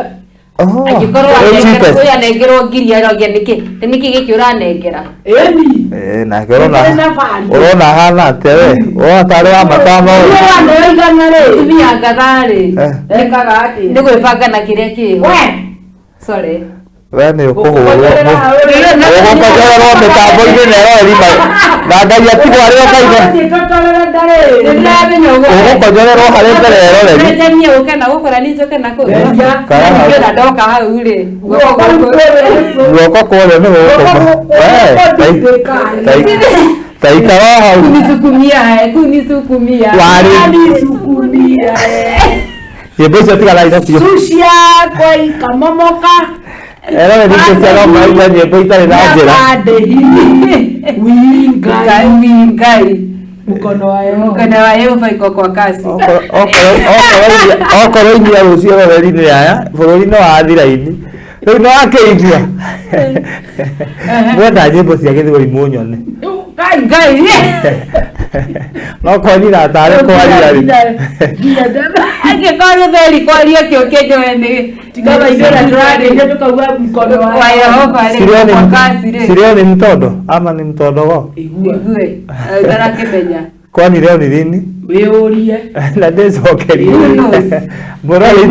Oh, Angĩkorwo rĩu cheapest. ũyũ anengerwo ngiri arogia nĩkĩ nĩkĩ gĩkĩ ũranengera? Ĩni. Eh, nake ũrona Nĩ na bari. ũrona ahana atĩa we ũrona tarĩ wa matano Ũyũ ũyũ waneo igana rĩ. Mũtumia ngatha rĩ Eh, Ekaga atĩa? nĩ gwĩbanga na kĩrĩa kĩho. We. Sorry. we nĩ ũkũhũrwo Gũkũgonyorera ũgũkonyorerwo mĩtambo-inĩ na eroreri na ngai atigwo arĩ o kaitho Nĩndĩramenya ũguo. ũgũkonyorerwo harĩ mbere ya eroreri Nĩnjamia gũke na gũkũ na nĩnjoke na kũu. Kana hau. Ningĩ ona ndoka hau rĩ. Guoko gũkũ. guoko kũrĩa nĩ gũgũkũma We, ta ikara o hau Kunisukumia, kunisukumia. warĩ nyĩmbo icio tiganai nacio Suciakwa ikamomoka eroreri icio cia no maraigua nyĩmbo itarĩ na njĩra wingai Ngai, Ngai. mkono wa Yehova. Mkono wa Yehova iko kwa kasi. Okorwo inyuĩ rũciũ eroreri nĩ aya bũrũri no wathira ini rĩu nĩ wakĩigua mwenda nyĩmbo cia gĩthweri mũnyone Ngai. Ngai. no kwanyira tarĩ kwaria rĩ Angĩkorwo gĩthweri kwaria kĩo kĩnjoe nĩ Tigaga ithuĩ na tũrarĩria tũkauga mkono wa wa Yehova rĩ Sirio kwa kasi ni rĩ. sirio ni mtondo ama ni mtondogo Igua. Igue. Ndarakĩmenya. kwani leo ni lini Wĩyũrie. na ndĩcokerie Who knows? mũrori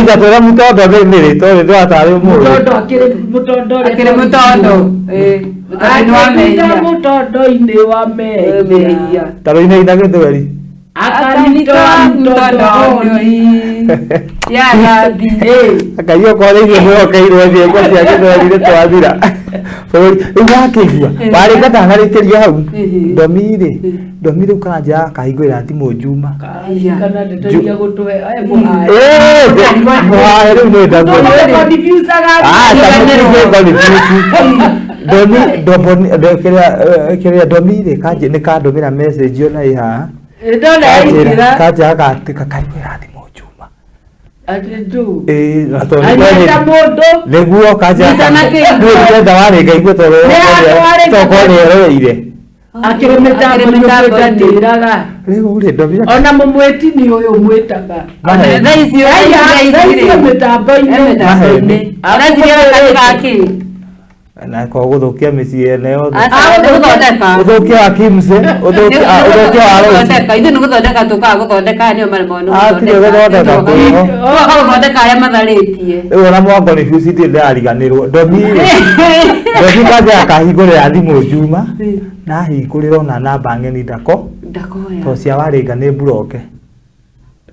tatwĩra mtondo nĩ nĩ rĩtwa rĩ ndĩratarĩ ũmũthĩ Mũtondo akĩrĩ mũtondo ũrĩa Akĩrĩ mũtondo. Ĩĩ. Mũtondo nĩ wa Akĩrinda mehia. mũtondo-inĩ wa mehia. Mehia. ta rũinaina gĩthweri Akanitoa mtondoni. Ya Rabbi. Ngai okorwo ithuĩ mwĩhokeirwo ciĩko cia gĩthweri nĩ twathira bũrũri rĩu wakĩigua warĩka ndanarĩkĩria hau ndomi rĩ ndomi rĩu karanjĩra akahingũrĩra thimũ Juma. Kana ndeto iria gũtũhe aya mũhae. Mũhae rĩu nĩ ndaguo. Ndomi kĩrĩa ndomi rĩ kanjĩ nĩ kandũmĩra message ona ĩ haha. Ndona yaingĩra. Kanjĩra gakahingũrĩra thimũ Juma. Atĩ ndũ. Ĩĩ na tondũ Anyita mũndũ. Nĩguo kanjĩra Nyita na kĩ? ndĩrenda warĩnga igue tondũ Nĩ warĩnga. tokorwo nĩ eroreire. Akĩrĩ mĩtambo nĩũndĩraga. Rĩu rĩ ndomi Ona mũmwĩti nĩ ũyũ mwĩtaga. Mahe. Thaa ici Thaa ici mĩtambo-inĩ. Mĩtambo-inĩ. Arathire gakĩ? Na ko gũthũkia mĩciĩ ene yothe. Aca nĩ gũthondeka. Ũthũkia wa Kimse, ũthũkia ũthũkia wa Rose. Gũthondeka ithuĩ nĩ gũthondeka tũkaga gũthondeka nĩo maremagwo nĩ Ah, tirĩ gũthondeka kwĩho. Tũkaga gũthondeka arĩa matharĩtie. Rĩu ona mwango nĩ biũ cindĩ ndĩrariganĩrwo. Ndomi rĩ, ndomi kanja akahingũrĩra thimũ Juma na ahingũrĩra ona namba ng'eni ndako Ndakoya. to cia warĩnga nĩ mburoke.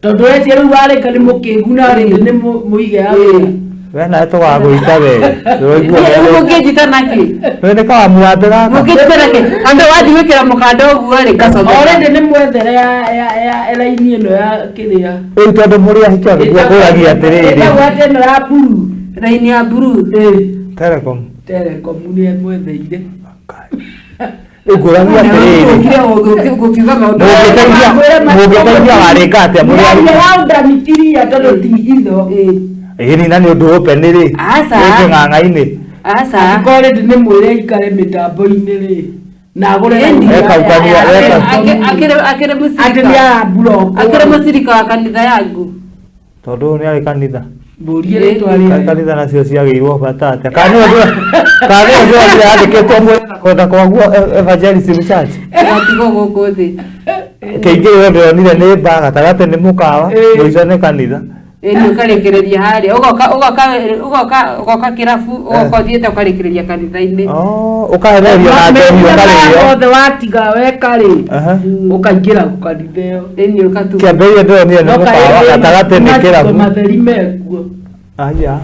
Tondũ wecia rĩu warĩka nĩ mũkĩgu na rĩngĩ nĩ mũige ya wĩra. We nawe tũgagũita we. Ndũraigua Rĩu we. mũngĩnjita nakĩ? We nĩ kawamwambe gaka. Mũngĩnjita nakĩ? Andũ wathiĩ gwĩkĩra mũkanda ũguo rĩ ngacomoka. Already nĩ mwethere ya raini ĩno ya kĩrĩa. Rĩu tondũ mũrĩ ahiki nĩguo ngũragia atĩrĩrĩ. Ĩtagwo atĩ ĩno ya blue. Raini ya blue. Ĩĩ. Telecom. Telecom nĩ mwetherire. Rĩu ngũragia atĩrĩrĩ. Ũkire gũkiuga maũndũ. Mũngĩteithia mũngĩteithia warĩnga atĩa mũrĩ Mwaria ahiki? wa ũndanitiria tondũ ti hitho. Ĩĩ ni na nĩ ũndũ open rĩ. Aca. Rĩ kĩng'ang'a-inĩ. Aca. Angĩkorwo already nĩ mwĩre aikare mĩtambo-inĩ rĩ. Na agũre raini ya- Ekaukania, ya- eka. Akĩrĩ Atĩ nĩ mũcirika. araburokwo. Akĩrĩ mũcirika wa kanitha yangu. Tondũ ũyũ nĩ arĩ kanitha. Mbũrie rĩtwa rĩake. Kanitha nacio ciagĩirwo bata atĩa? Kana nĩwe kana nĩwe ndĩronire yandĩkĩtwo mwena kwenda kwaguo Evangelism Church. Gatigwo gũkũ thĩ. Kĩingĩrĩro ndĩronire nĩ bar, gatagatĩ nĩ mũkawa, Ĩĩ. mũico nĩ kanitha. Ĩni ũkarĩkĩrĩria harĩa ũgoka ũgoka ũgoka ũgoka kĩrabu ũgoka ũthiĩte ũkarĩkĩrĩria kanitha-inĩ. Oh, ũkahererio na njohi Mehia maya ũkarĩo. mothe watiga weka rĩ Aha. ũkaingĩra kanitha ĩyo. Ĩni ũkatuga. Kĩambĩrĩria ndĩronire nĩ mũkawa, gatagatĩ nĩ kĩrabu. Matheri mekuo. Aya.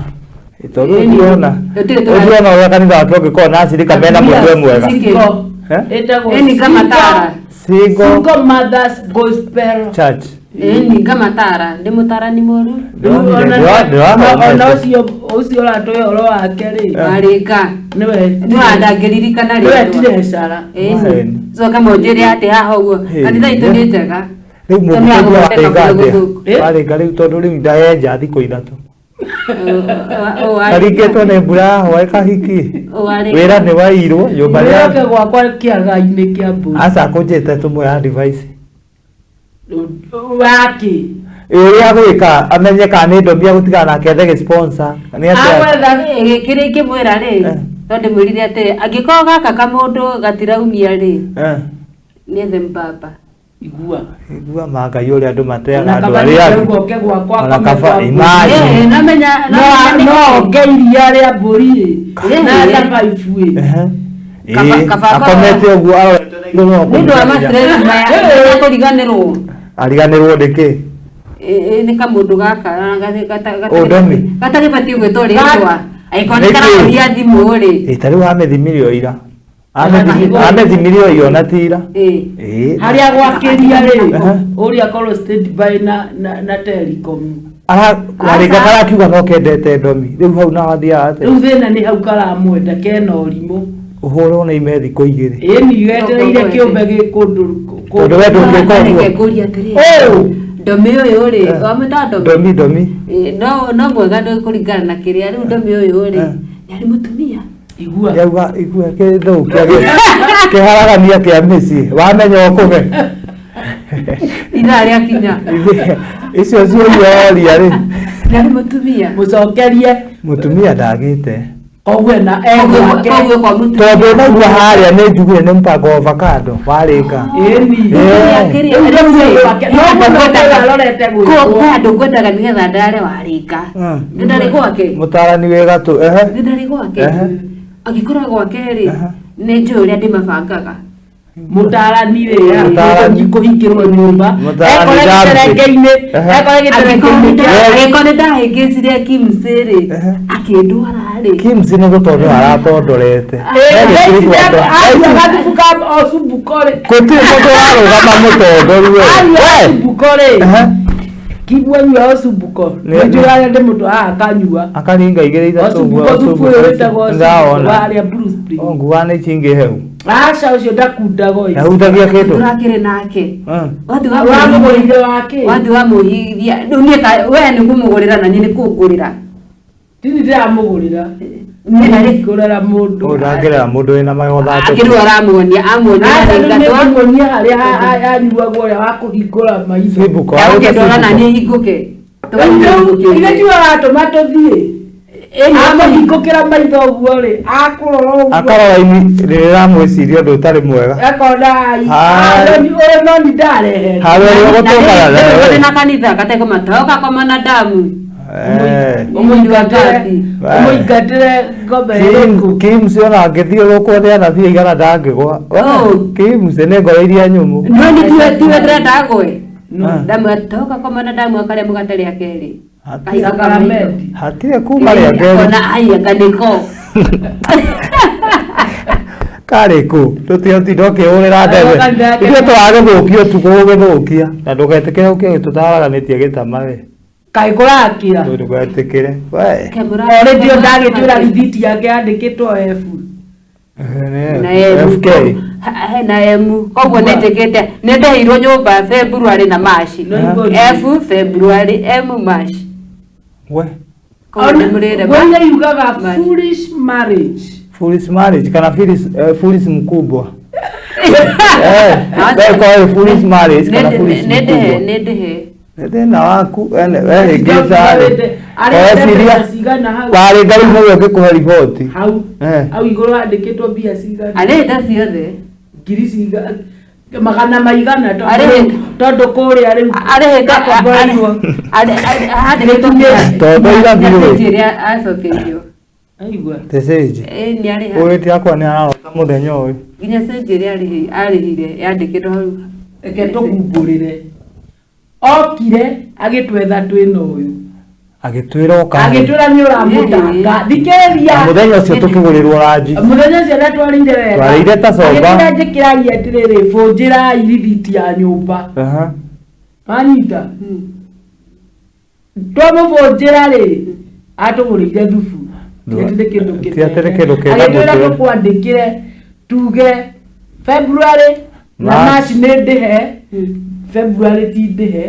Tondũ Ĩni. ndĩrona. Gũtirĩ tũra- Ũndĩrona ũrĩa kanitha wake ũngĩkorwo na acirika mena mũtwe mwega. Single. Eh? Ĩtagwo Ĩni ngamatara. Single Single Mothers Gospel. Church. Ĩni ngamatara. Ndĩ mũtarani mũru. Ndĩronire, Ona ndĩrathomete. ũcio ũcio ũratũhe ũhoro wake rĩ Warĩnga. nĩwe Ndĩra ndangĩririkana nĩwe rĩtwa. tirecara. Ĩni. Maheni. Coka mũnjĩre atĩ haha ũguo. Hĩ. Kanitha itũ nĩ njega. Rĩu Tondũ mũngĩteithia ya warĩnga gũthondeka atĩa? gũthũku. Eh? Warĩnga rĩu tondũ rĩu ndaenja thikũ ithatũ. Ũ Karingĩtwo nĩ mbura ya hwaĩ kahiki. warĩnga. Wĩra nĩ wairwo nyũmba Nĩoke rĩa gwakwa kĩaga-inĩ kĩa mbũri. aca kũnjĩte tũmwe advice. Waki. Ũrĩa gwĩka amenye kana nĩ ndomi agũtigana nake ethe gĩ-sponsor. Nĩ atĩa? Agwetha Kĩrĩa ingĩmwĩra rĩ Eh. no ndĩmwĩrire atĩrĩ angĩkorwo gaka kamũndũ gatiraumia rĩ Eh. nĩethe mbamba. igua. Igua ma Ngai ũrĩa andũ mateaga Ona andũ kaba arĩa angĩ. nĩndauga oke gwakwa Ona akome kaba kwa mbũri. imagine. Eh, namenya No no oke iria rĩa mbũri ĩ Eh. na survive ĩ. Ehe. Kaba- Ĩĩ, kaba akorwo- akomete ũguo arorete na igũrũ no nĩ ũndũ wa kũmũkinyĩra. ma-stress maya kũriganĩrwo Ariganĩrwo nĩkĩ? nĩ kamũndũ gaka Ũ, Ndomi? gatagĩbatiĩ gwĩtwo rĩtwa angĩkorwo nĩ Nĩkĩ? karahoria thimũ rĩ Ĩ, ta rĩu amĩthimire o ira. Amĩthimire o ira ona ti ira. Ĩ. Ĩ. Harĩa gwakĩria rĩ Aha. ũrĩa akorwo stand by na Telecom. Warĩnga karakiuga no kendete ndomi. Rĩu hau naho athiaga atĩa? Rĩu thĩna nĩ hau karamwenda kena ũrimũ. Ũhũrwo nĩ ime thikũ igĩrĩ. Ĩni wetereire kĩũmbe gĩ kũndũ Tondũ we ndũngĩka ũguo. Reke ngũrie atĩrĩrĩ Ũ. ndomi ũyũ rĩ wamwĩta ndomi Ndomi ndomi. Ĩ, no no mwega nĩ kũringana na kĩrĩa rĩu ndomi ũyũ rĩ Eh. nĩ arĩ mũtumia Igua. Yauga igua kĩndũ kĩa kĩharagania kĩa mĩciĩ. Wamenya ũkũge. ithaa rĩakinya Icio ciũria oria rĩ. nĩ arĩ mũtumia Mũcokerie Mũtumia ndagĩte. koguo na egwake. koguo kwa mũtumia Tondũ naigua harĩa nĩ njugire nĩ mũbango wa avocado warĩka. Ĩni. Eh. Akĩrĩ- Rĩu rĩu rĩ, gwake. No he mũno andũ arorete ngwendaga- gwĩkwo. kwĩ andũ ngwendaga nĩgetha ndare warĩka nĩ ndarĩ gwake Mũtarani wĩ gatũ. Ehe. nĩ ndarĩ gwake Ehe. angĩkorwo gwake rĩ Ehe. nĩ njũĩ ũrĩa ndĩmabangaga Mũtarani rĩ, Mũtaarani. kũhingĩrwo nyũmba. Mũtaarani Ekore Ramsey. gĩterengeinĩ, ekore gĩterengeinĩ kĩa Angĩkorwo nĩ ndahĩngĩcire Kimsĩ rĩ, Ehe. akĩndwara rĩ. Kims nĩ gũtondora aratondorete. Ĩĩ, He thaa ici gĩkĩri gwatwa. anyua gathubu ka ocumbuko rĩ. Gũtirĩ mũndũ warũgama mũtondoru we. Anyua We. ocumbuko rĩ. Ehe. Kibu anyua ocumbuko. Nĩ- Nĩnjũĩ harĩa ndĩ mũndũ haha akanyua. Akaringa igĩrĩ ithatũ ũguo. Ocumbuko thubu ũyũ wĩtagwo ocumbuko Ndaona. warĩa Blue Spring. O nguga nĩ cingĩ heu. Aca ũcio ndakundaga ũyũ. Ndahutagia kĩndũ. Tũrakĩrĩ nake. Wathi wa Wamũgũrĩire wake. Wathi wamũhithia. Rĩu niĩ ta we nĩ kũmũgũrĩra na niĩ nĩ kũngũrĩra. Tini ndĩramũgũrĩra. Niĩ na rĩ Kũrera mũndũ. Ũyũ ndangĩrera mũndũ wĩna magego thatũ. akĩrĩu aramuonia amuonia Aca rĩu arĩingatwo. nĩngũmuonia harĩa anyuagwo ũrĩa wa kũhingũra maitho. Simbuko. Ndagũkĩndwara na niĩ hingũke. Rĩu ithe tiwe watũma tũthiĩ. Amũhingũkĩra maitho ũguo rĩ, akũrora ũguo. Akarora ini rĩrĩramwĩciria ũndũ ũtarĩ mwega. Akona ai. Hai. Ũyũ no ni ndarehe. Harĩa ũrĩa ũgũtũngana nawe. Na kanitha gategwa matoka koma na damu. Eh. Ũmũingatĩre ũmũingatĩre ngombe ĩrĩkũ. Kims ona angĩthiũrũrũkwo nĩ anabii aigana ndangĩgwa. Oh. Kims nĩ ngoro iria nyũmũ. No nĩ tiwe tiwe ndĩrenda agwe. Ah. Damu atoka koma na damu akarĩa mũgate rĩa kerĩ. Hatirĩ- Sakramenti. Hatirĩ kuma rĩa kerĩ. Ona ai anga nĩko. Karĩ kũ? Tũtigotinda ũkĩhũrĩra ndebe. Ithuĩ tũragĩthũkia ũtukũ gũgĩthũkia. Na ndũgetĩkĩre ũkĩ tũtaraganĩtie gĩtama we. Kaĩ kũrakĩra. Ndũgetĩkĩre. We. Already ndagĩtwĩra rithiti yake yandĩkĩtwo F. Na M. FK. Na M. Koguo nĩ njĩkĩte nĩ ndeheirwo nyũmba February na March. No igũrũ. F February M March. We. Koguo nĩ mũrĩre Ngũria yugaga March. foolish marriage. Foolish marriage kana foolish, foolish mkubwa. Eh, we kwa foolish marriage kana foolish Nĩ ndĩhe mkubwa. nĩ ndĩhe. Nĩ thĩna waku ene we hĩngĩca rĩ. Arĩhĩte Weciria mbeca cigana hau? warĩ Ngai nĩwe ũngĩkũhe riboti. Hau. Eh. Hau igũrũ handĩkĩtwo mbia cigana. Arĩhĩte ciothe. Ngiri cigana magana maigana tondũ Arĩhĩte. tondũ kũrĩa rĩu Arĩhĩte gakomboreirwo. handĩkĩtwo Tondũ irathirwo. message ĩrĩa acokeirio. Aigua. Tecenji. Ĩĩ nĩ arĩha. Ũyũ tiakwa nĩ ararota mũthenya ũyũ. Nginya cenji ĩrĩa arĩhire yandĩkĩtwo hau. Reke tũkumbũrĩre. Okire agĩtwetha twĩna ũyũ. Agĩtwĩra ũka. Agĩtwĩra nĩ ũramũtanga. Thikĩrĩria. Na mũthenya ũcio tũkĩgũrĩrwo ranji. Mũthenya ũcio ndatwarĩire wega. Twarĩire ta comba. Agĩtwĩra njĩkĩrai atĩrĩrĩ, bũnjĩrai rithiti ya nyũmba. Aha. Wanyita? Twamũbũnjĩra rĩ, atũgũrĩire thubu. Ti atĩ nĩ kĩndũ Ti atĩ nĩ kĩndũ kĩna Agĩtwĩra mũtwe. tũkwandĩkĩre tuge February na March. March nĩ ndĩhe, February ti ndĩhe,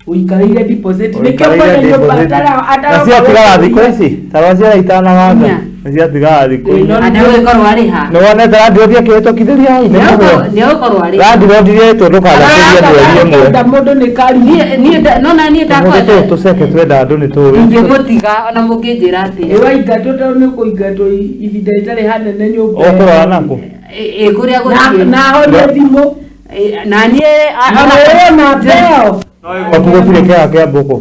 ũikarĩire deposit. Nĩkĩo Ũikarĩire mwene nyũmba deposit. atara Na ciatigara thikũ ici tarora ciana itanawanga. Inya. Na ciatigara thikũ Ĩĩ, inya. no- Nĩegũkorwo arĩha. Nĩ wonete landlord akĩhĩtũkithĩria hau? Nĩ mũgũe. Nĩegũkorwo arĩha. Landlord rĩtwo ndũkanakĩrie mweri ĩmwe. Ata mũndũ nĩ kari. Niĩ nona niĩ Tũmũndũ ndakwenda. tũtũ tũceke twenda andũ nĩ tũĩ. Ingĩmũtiga ona mũngĩnjĩra atĩa. Ĩwaingatwo tondũ nĩ ũkũingatwo ihinda rĩtarĩ hanene nyũmba. Ũkũrora nakũ? Ĩ kũrĩa gũthiĩ. Na honie thimũ. Na niĩ Na wewe na mbeo. Gwaku gũtirĩ kĩaga kĩa mbũkũ.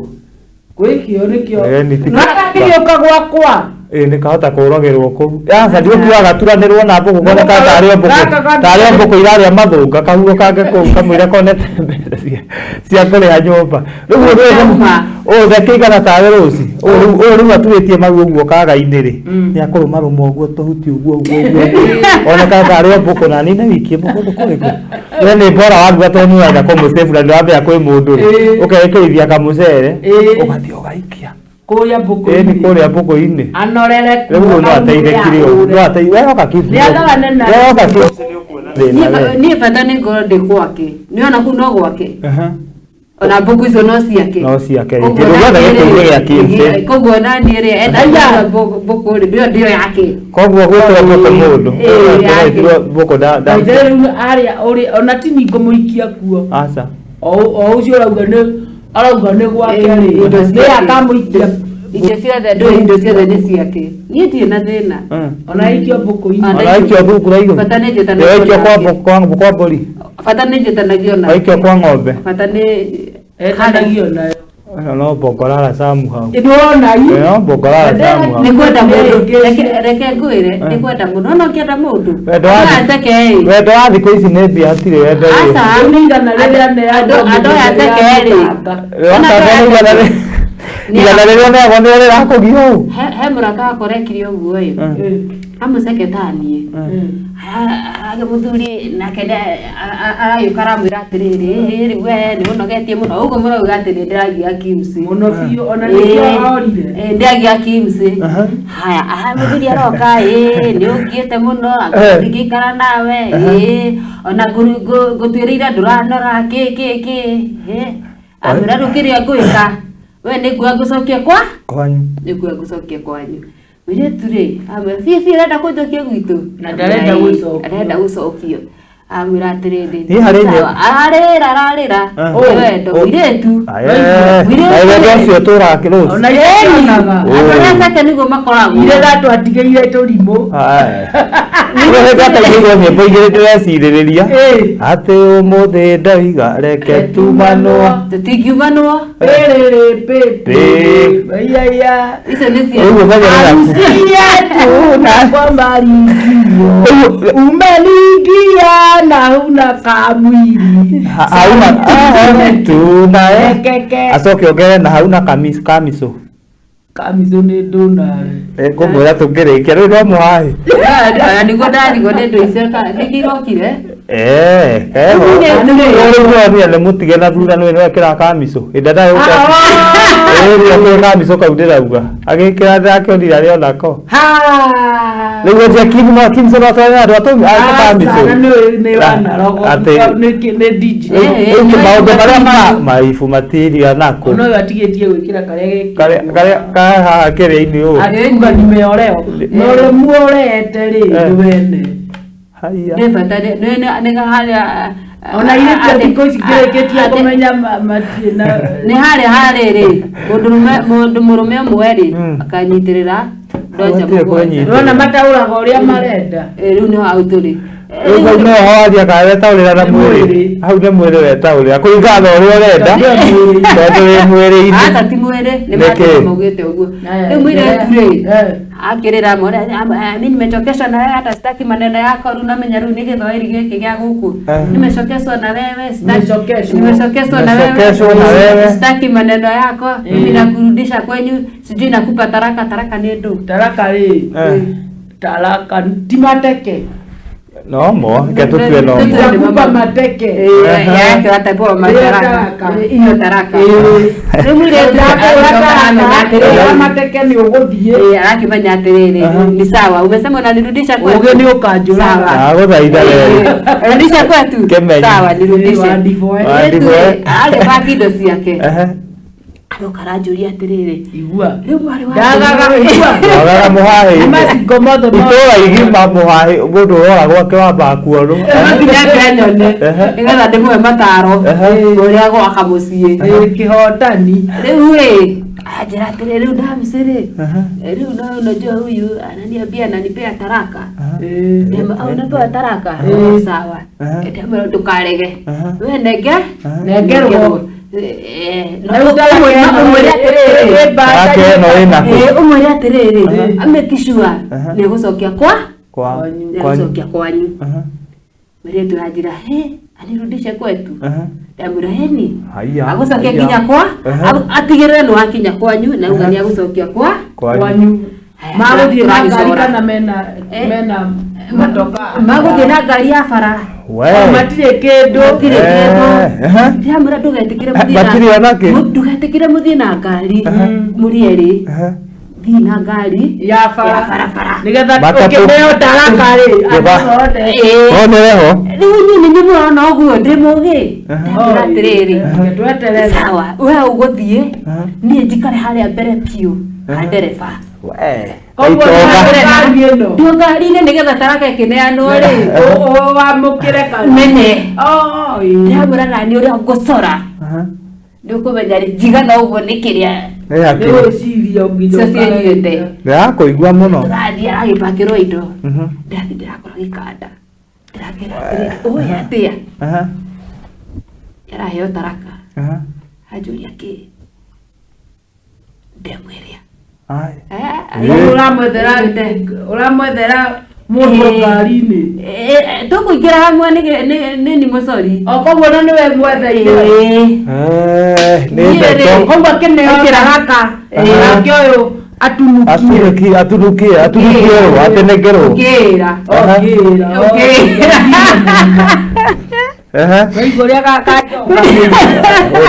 Gwĩkio nĩkĩo. Ĩĩ, nĩ ti- Na kagĩũka gwakwa. Ĩĩ nĩ kahota kũragĩrwo kũu. Aca ndiũkiuga gaturanĩrwo na mbũkũ kone ka tarĩ o mbũkũ. Gaka ga- Tarĩ o mbũkũ irarĩa mathũnga kahuo kange kũu kamũira konete mbeca cia kũrĩha nyũmba. Rĩu ũyũ Ndauma. ũyũ thekĩigana tarĩ rũci. Ũyũ rĩu aturĩtie maru ũguo kaga-inĩ rĩ. Nĩ akũrũmarũma ũguo tũhuti ũguo ũguo ũguo. Oneka tarĩ o mbũkũ na nine wiki ĩmwe kũndũ kũrĩkũ. We nĩ bora waruga tondũ nĩ ũrenda kũmũsave na ndũrambia kwĩ mũndũ rĩ. Ĩĩ. Ũkekĩrithia kamũcere Ĩĩ. ũgathiĩ ũgaikia. Kũrĩa Ĩĩ nĩ mbũkũ-inĩ. kũrĩa mbũkũ-inĩ. Anorere Rĩu ũyũ no ateithĩkire ũguo. No ateithĩkire. We oka Kimsi. Nĩagane na- We oka Kimsi nĩũkuona thĩna we. Niĩ bata nĩ ngorwo ndĩ gwake. Nĩ ona kũu no gwake. Aha. Ona mbũkũ icio no ciake. No ciake. Koguo Kĩndũ gĩothe na niĩ gĩkũinĩ rĩ- gĩa Kimsi. Koguo na niĩ rĩ enda Aya. mbũkũ rĩ ndĩyo ndĩyo yake. Koguo gwĩtwo mbũkũ mũndũ. Ĩĩ, yake. Gwĩtwo mbũkũ nda nda. Ithe rĩu arĩa ũrĩ ona ti ningũmũikia kuo. Aca. O o ũcio ũrauga nĩ arauga nĩ gwake rĩ. Indo Nĩ ciake. akamũikia. Indo ciothe ndũĩ indo ciothe nĩ ciake. Niĩ ndirĩ na thĩna. Ona aikio mbũkũ-inĩ. Ona Ona aikio thungura igũrũ. Bata nĩ njĩtanagio Aikio kwa nake. mbũkũ kwa mbũri. Bata nĩ njĩtanagio nake. Aikio kwa ng'ombe. Bata nĩ Etanagio nayo. Ĩno no Bongorara somehow. Nĩwona i Ĩno no Bongorara somehow. Nĩ kwenda mũndũ, reke ngwĩre, nĩ kwenda mũndũ. No ũngĩenda mũndũ. Wendo wa Ateke ĩ. Wendo wa thikũ ici nĩ mbia hatirĩ wendo wĩ. Aca. Rĩu nĩ igana rĩrĩa neagwo Andũ aya ateke rĩ. Igana rĩrĩa neagwo nĩrĩo rĩrakũgia ũũ. He mũrata wakwa ũrekire ũguo ĩ. Amũceke taniĩ. Mũthuri nake aragĩũka aramwĩra atĩrĩrĩ, "Ĩ, rĩu we nĩ ũnogetie mũno." Ũguo mũrauga atĩ nĩ ndĩragia Kims. Mũno biũ ona nĩkĩo orire. Ĩ, ndĩragia Kims. Haya, aha, mũthuri aroka, ĩ, nĩ ũngiĩte mũno, ndingĩikara nawe, ĩ, ona ngũtuĩrĩire ndũranora, kĩ kĩ kĩ. Ĩ, amwĩra rĩu kĩrĩa ngwĩka, we nĩ nguoya ngũcokie kwa? Kwanyu. Nĩ nguoya ngũcokie kwanyu. Mũirĩtu rĩ, amwĩra, biũ biũ ũrenda kũnjokia gwitũ? Na ndarenda gũcokio. Arenda gũcokio. Amwĩra atĩrĩrĩ, Niĩ harĩ sawa. Ararĩra, ararĩra. Nĩ wendo, mũirĩtu. Aye, wendo ũcio tũrake rũciũ. Ona icionaga. Andũ arĩa aceke nĩguo makoragwo. Irĩra twatigĩire tũrimũ. Rĩu hĩndĩ ataigĩirwo nyĩmbo igĩrĩ ndĩrecirĩrĩria atĩ ũmũthĩ ndoiga reke tumanwo. Tũtingiumanwo. Rĩrĩrĩ Pĩ. pĩ. Aiya. Icio nĩ cia Ũguo menyerera. Harusi yetu na kwa maringio. Umeniingia na huna kamwili. Hauna tunae. Keke. Acoke ongerere na hauna kamico. Kamico nĩ ndũnawe. Ngũmwĩra tũngĩrĩkia rĩu no mũhaĩ. Ona nĩguo ndarigwo nĩ ndũ icio nĩkĩ irokire. Keho. Rĩu nĩwonire nĩ mũtige na thutha nĩ wekĩra kamico. Ĩnda ndarĩ gũka. Ĩĩ kamico kau ndĩrauga. Agĩkĩra ndĩrakĩonire arĩ onako. Ha. Rĩu endia Kim no Kim no atwarane na andũ atũmi a kamico. Aca, nĩ wanarogo. Atĩ- Nĩ DJ. Rĩu maũndũ marĩa ma maibu matiria nako. Ona ũyũ atigĩtie gwĩkĩra karĩa Karĩa gekĩrwo. karĩa karĩa haha kĩrĩa-inĩ ũũ. Akiuga nimeolewa. Na ũrĩa muorete rĩ nĩ wene. Haiya. Nĩ bata nĩ harĩa Ona irĩtu a thikũ ici ngĩrĩkĩtie kũmenya matirĩ na nĩ harĩa harĩrĩ mũndũ mũrũme ũmwe rĩ akanyitĩrĩra ndonja Gũtirĩ mũgwanja. kwĩnyitĩrĩra. Nĩwona mataũraga ũrĩa marenda. Ĩ, rĩu nĩho hau tũrĩ. Rĩu hau nĩho wathiĩ kana wetaũrĩra na Nĩ mwĩrĩ. mwĩrĩ. Hau nĩ mwĩrĩ wetaũrĩra kũringana na ũrĩa ũrenda tondũ wĩ mwĩrĩ-inĩ. Aca ti mwĩrĩ nĩ Nĩkĩ? maandĩko maugĩte ũguo. Rĩu mũirĩtu rĩ Eh. akĩrĩra amwĩra, "Mimi nimechokeshwa na wewe hata sitaki maneno yako rĩu namenya rĩu nĩ gĩthwaĩri gĩkĩ gĩa gũkũ. Nimechokeshwa na wewe sitaki Nimechokeshwa. nimechokeshwa na wewe Nimechokeshwa na wewe. sitaki maneno yako mimi nakurudisha kwenyu sijui nakupa taraka taraka nĩ ndũ." Taraka rĩ. Taraka ti mateke. No mo, reke tũtue no mo. Nitakupa mateke. Yake watapewa mataraka. Taraka. Hiyo taraka. Rĩu mũirĩtu Taraka atĩrĩrĩ, mateke nĩ ũgũthiĩ. Arakĩmenya atĩrĩrĩ, ni sawa umesema unanirudisha kwetu. Ũgĩ nĩ ũkanjũraga. Ndagũthaitha wewe. Rudisha kwetu. Kĩmenye. Sawa nirudishe. Wandiboe. Wandiboe. Agĩbaki indo ciake. Ehe. Aroka aranjũria atĩrĩrĩ, Igua. rĩu mwarĩ wa Ndagaga igua. Ndagaga mũhahĩ. Macingo mothe Itũũra igima mũhahĩ mũndũ ũrora gwake wambaga kuonwo. No nginya nyone nĩgetha ndĩmũhe mataro ũrĩa gwaka mũciĩ. Kĩhotani. Rĩu rĩ anjĩra atĩrĩ, rĩu Damsi rĩ, rĩu no unajua huyu ananiambia ananipea taraka. Ndema, "Au unapewa taraka?" Sawa. Ndamwĩra ndũkarege. We nenge Nengerwo. No ũmwĩre atĩrĩrĩ, Taraka ĩno ĩna kũ? Ũmwĩre atĩrĩrĩ, amake sure nĩegũcokia kwa Kwa nĩegũcokia kwanyu. Mũirĩtu anjĩra, "He, anirudishe kwetu." Ndamwĩra, "Heni." Haiya. Agũcokia nginya kwa atigĩrĩre nĩ wakinya kwanyu na auga nĩ agũcokia kwa Kwanyu. Magũthiĩ na ngari Tũragĩcora. kana mena mena matoka. Magũthiĩ na ngari ya bara. We. Matirĩ kĩndũ. Matirĩ kĩndũ. Ndĩramwĩra ndũgetĩkĩre mũthiĩ na Matirĩ ona kĩ? Ndũgetĩkĩre mũthiĩ na ngari mũrĩ erĩ. Thiĩ na ngari Ya bara. Ya barabara. Nĩgetha Matatũ. ũkĩneo taraka rĩ. Ndũga. Andũ othe. Onere ho. Rĩu niĩ nĩ mũrona ũguo ndĩ mũgĩ. Ndamwĩra atĩrĩrĩ, Tweterere. sawa, we ũgũthiĩ niĩ njikare harĩa mbere biũ ha ndereba. We. Koguo Itonga. ngari ĩno. Ndio ngari-inĩ nĩgetha taraka ĩkĩneanwo rĩ Wamũkĩre kana. menye. Oh, ĩĩ. Ndĩramwĩra nani ũrĩa ngũcora nĩ ũkũmenya rĩ njigana ũguo nĩ kĩrĩa Nĩ Nĩ hakiri. gwĩciria nginya Icio ciĩnyuĩte. Ndĩrakũigua mũno. Tũrathiĩ aragĩpakĩrwo indo. Ndĩrathiĩ ndĩrakora gĩkanda. Ndĩrakĩra atĩrĩrĩ, ũĩ atĩa? Araheo taraka. Anjũria kĩ? Ndemwĩrĩa. Ai. Koguo ũramwethera ũramwethera mũndũ ngari-inĩ. Tũkũingĩra hamwe nĩ ni mũcori. O koguo na nĩwe mwetheire. Eh, nĩ Niĩ ndeto. rĩ. Koguo akĩneo Ĩkĩra. taraka nake ũyũ atunukie. Atunukie, atunukie, atunukierwo, atenekerwo. Ngĩra. Okĩra. Ũkĩra. Ehe. Waigua ũrĩa kanjoka. Ũyũ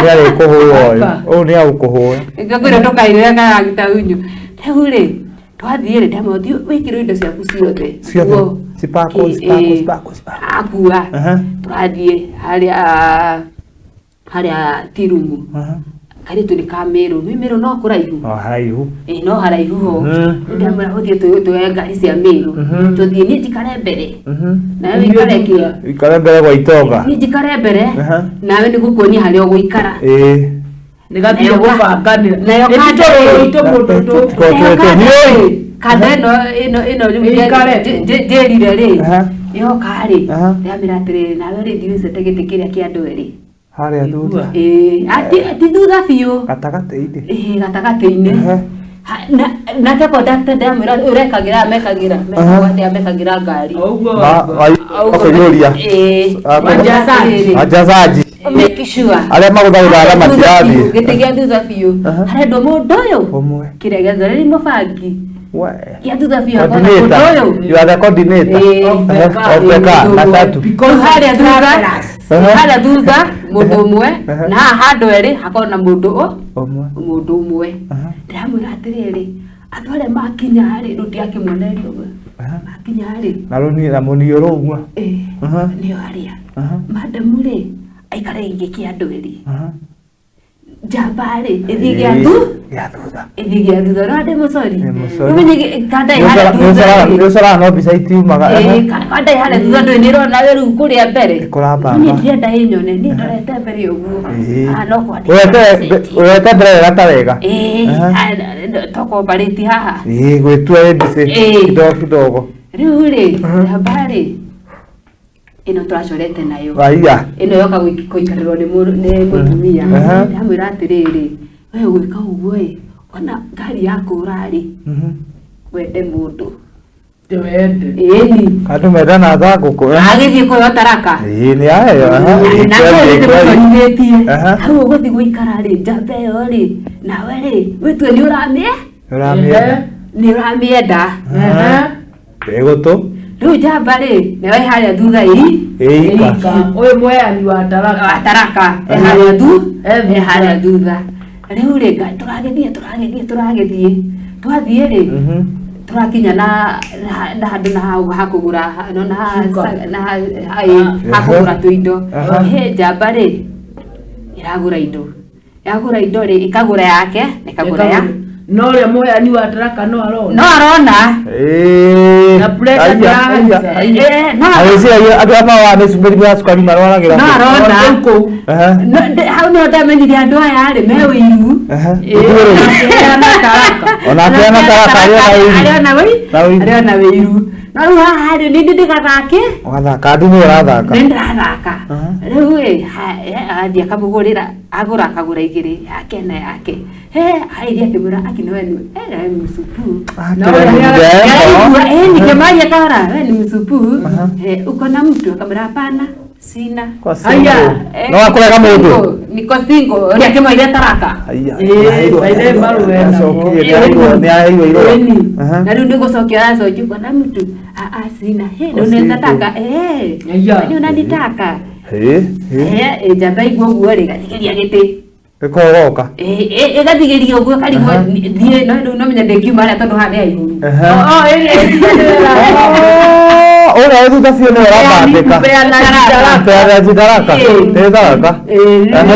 nĩ arĩkũhũra ũyũ. Ũyũ nĩ agũkũhũra. Ngakwĩra ndũkairĩre karagita unyu. Rĩu rĩ, twathiĩ rĩ, ndamwĩra ũthiĩ wĩkĩrwo indo ciaku ciothe. Ciothe. Nguo. Cipakwo, Ĩ, cipakwo, ĩ. cipakwo, cipakwo. Akua. Aha. Tũrathiĩ harĩa harĩa tirumu. Aha. Kairĩtu nĩ ka Mĩrũ. Nĩ Mĩrũ no kũraihu. O haraihu. Ĩ no haraihu ho. Mhm. Ndamwĩra ũthiĩ tuoye ngari cia Mĩrũ. Mhm. Tũthiĩ niĩ njikare mbere. Mhm. Nawe wĩikare kĩ? Ikare mbere gwa itonga. Niĩ njikare mbere. Aha. Nawe nĩ gũkuonia harĩa ũgũikara. Ĩĩ. Nĩgathire gũbanganĩra. Nayo Nĩ kanda tũrũ ĩ. itũ mũndũ tũ. Tũkoretwo Nayo Niĩ. kanda ĩno ĩno ĩno rĩu Ĩikare. njĩrire rĩ Aha. yoka rĩ Aha. ndamĩra atĩrĩrĩ nawe rĩ thiĩ ũcete gĩtĩ kĩrĩa kĩa andũ erĩ. Harĩa thutha. Ĩĩ ti thutha biũ. Gatagatĩ-inĩ. Ĩĩ gatagatĩ-inĩ. Aha. Nake kondakta ndamwĩra ũrekagĩra mekagĩra mekagwo atĩa mekagĩra ngari. Ũguo. Ma, akũiyũria. Ĩĩ. Wajazaji. Wajazaji. Make sure. Arĩa magũthagũtha arĩa matirathiĩ. Gĩtĩ gĩa thutha biũ. Aha. Harendwo mũndũ ũyũ. Ũmwe. Kĩrĩa gĩatha nĩ mũbangi. We. Gĩa thutha biũ akorwo na mũndũ Coordinator. ũyũ. You are the coordinator. Ĩĩ. Of the Aha, car. Of the car. Ĩĩ. Matatu. Because Harĩa thutha Aha. harĩa thutha mũndũ ũmwe Aha. na haha handũ erĩ hakorwo na mũndũ Ũmwe. mũndũ ũmwe. Aha. Ndĩramwĩra atĩrĩrĩ andũ arĩa makinya rĩ rĩu ndiakĩmuonereria ũguo Aha. makinya rĩ Na rũni na mũniũrũ ũguo. ĩĩ Aha. nĩo arĩa Aha. madamu rĩ aikare gĩtĩ kĩa andũ erĩ Aha. njamba rĩ ĩthiĩ gĩa thu Gĩa thutha. ĩthiĩ gĩa thutha no ndĩ mũcori Nĩ mũcori. ũmenye kanda ĩ harĩa thutha rĩ Nĩ ũcoraga no mbica itiumaga. Ĩĩ, kanda ĩ harĩa thutha ndũĩ nĩ ĩrona rĩu kũrĩa mbere Ĩkũrambamba. niĩ ndirenda ĩnyone niĩ ndorete mbere ũguo Ĩĩ. Ah, no kwandĩka Ũrete ũrete mbere wega ta wega. ĩĩ Aha. tokombarĩti haha Ĩĩ gwĩtua ABC Ĩĩ. kidogo kidogo. rĩu rĩ njamba rĩ ĩno tũracorete nayo Waiya. ĩno yoka gũikarĩrwo nĩ mũtumia Aha. ndamwĩra atĩrĩrĩ we ũgwĩka ũguo ĩ ona ngari yakũra rĩ Mhm. wende mũndũ Wende. ĩni Andũ mendana tha ngũkũ. agĩthiĩ kũheo taraka Ĩĩ nĩ aheo. Aha. Ĩĩ, nake kweli, kweli. nĩmũcorithĩtie Aha. hau ũgũthiĩ gũikara rĩ njamba ĩyo rĩ nawe rĩ wĩtue nĩ ũramĩe Ũramĩenda. nĩ ũramĩenda Ehe. Ĩgũtũ. rĩu njamba rĩ nayo ĩ harĩa thutha ĩ Ĩika. Ĩika. Ũyũ mũheani wa taraka. wa taraka ĩ harĩa thu E thutha. ĩ harĩa thutha rĩu rĩ tũragĩthiĩ tũragĩthiĩ tũragĩthiĩ twathiĩ rĩ Mhm. tũrakinya na na handũ na hau hakũgũra no na Cuka. na ĩ, hakũgũra tũindo Aha. he njamba rĩ ĩragũra indo yagũra indo rĩ ĩkagũra yake na ĩkagũra ya No ũrĩa mũheani wa taraka no arona. no arona Ĩĩ. Na pressure Aiya, ndĩrahaica. aiya, aiya. Eh, no Agwĩciria andũ aya maroraga mĩcumbĩri ya cukari marwaragĩra no kũ? arona Kũu kũu. Aha. No, hau nĩho ndamenyire andũ aya rĩ me ũiru Aha. Ĩĩ, Ithuĩ rĩ, akĩheana taraka. Ona akĩheana taraka arĩ ona ũiru. Arĩ ona Na ũiru. arĩ ona wĩiru no rĩu haha rĩ nĩ ndĩgathake Ũgathaka andũ nĩwe ũrathaka. nĩ ndĩrathaka Aha. rĩu ĩ athiĩ akamũgũrĩra agũra akagũra igĩrĩ yake na yake he aithia akĩmwĩra akina we ni we ni msupu Na wewe Akĩrĩ Araigua, mũthemba. eh nikemaria kahora we ni msupu Aha. eh uko na mtu akamwĩra hapana sina Kwa Aya. single. Eh, No akũrega mũndũ. single, niko single ũrĩa akĩmwĩire taraka Aiya. Ĩĩ, by the way, marũe namo. Nĩacokirie, nĩaheirwo nĩaheirwo irũa. Ĩni. Aha. Na rĩu nĩ gũcokia aracokia uko na mtu ah ah sina he Niko nĩ single. unataka eh Aya. kwani unanitaka Ĩĩ, ĩĩ. eh njamba igua ũguo rĩ gathigeria gĩtĩ Ĩkogoka. Ĩgathigeria ũguo karigwo Aha. thiĩ no rĩu no menya ndĩngiuma harĩa tondũ haha nĩ haihũru. Aha. Oh, ĩrĩ Oh, ũrĩa wĩ thutha biũ nĩwe ũrabandĩka. Peana taraka. Peana jidaraka. Ĩĩ. Nĩ taraka. Aha.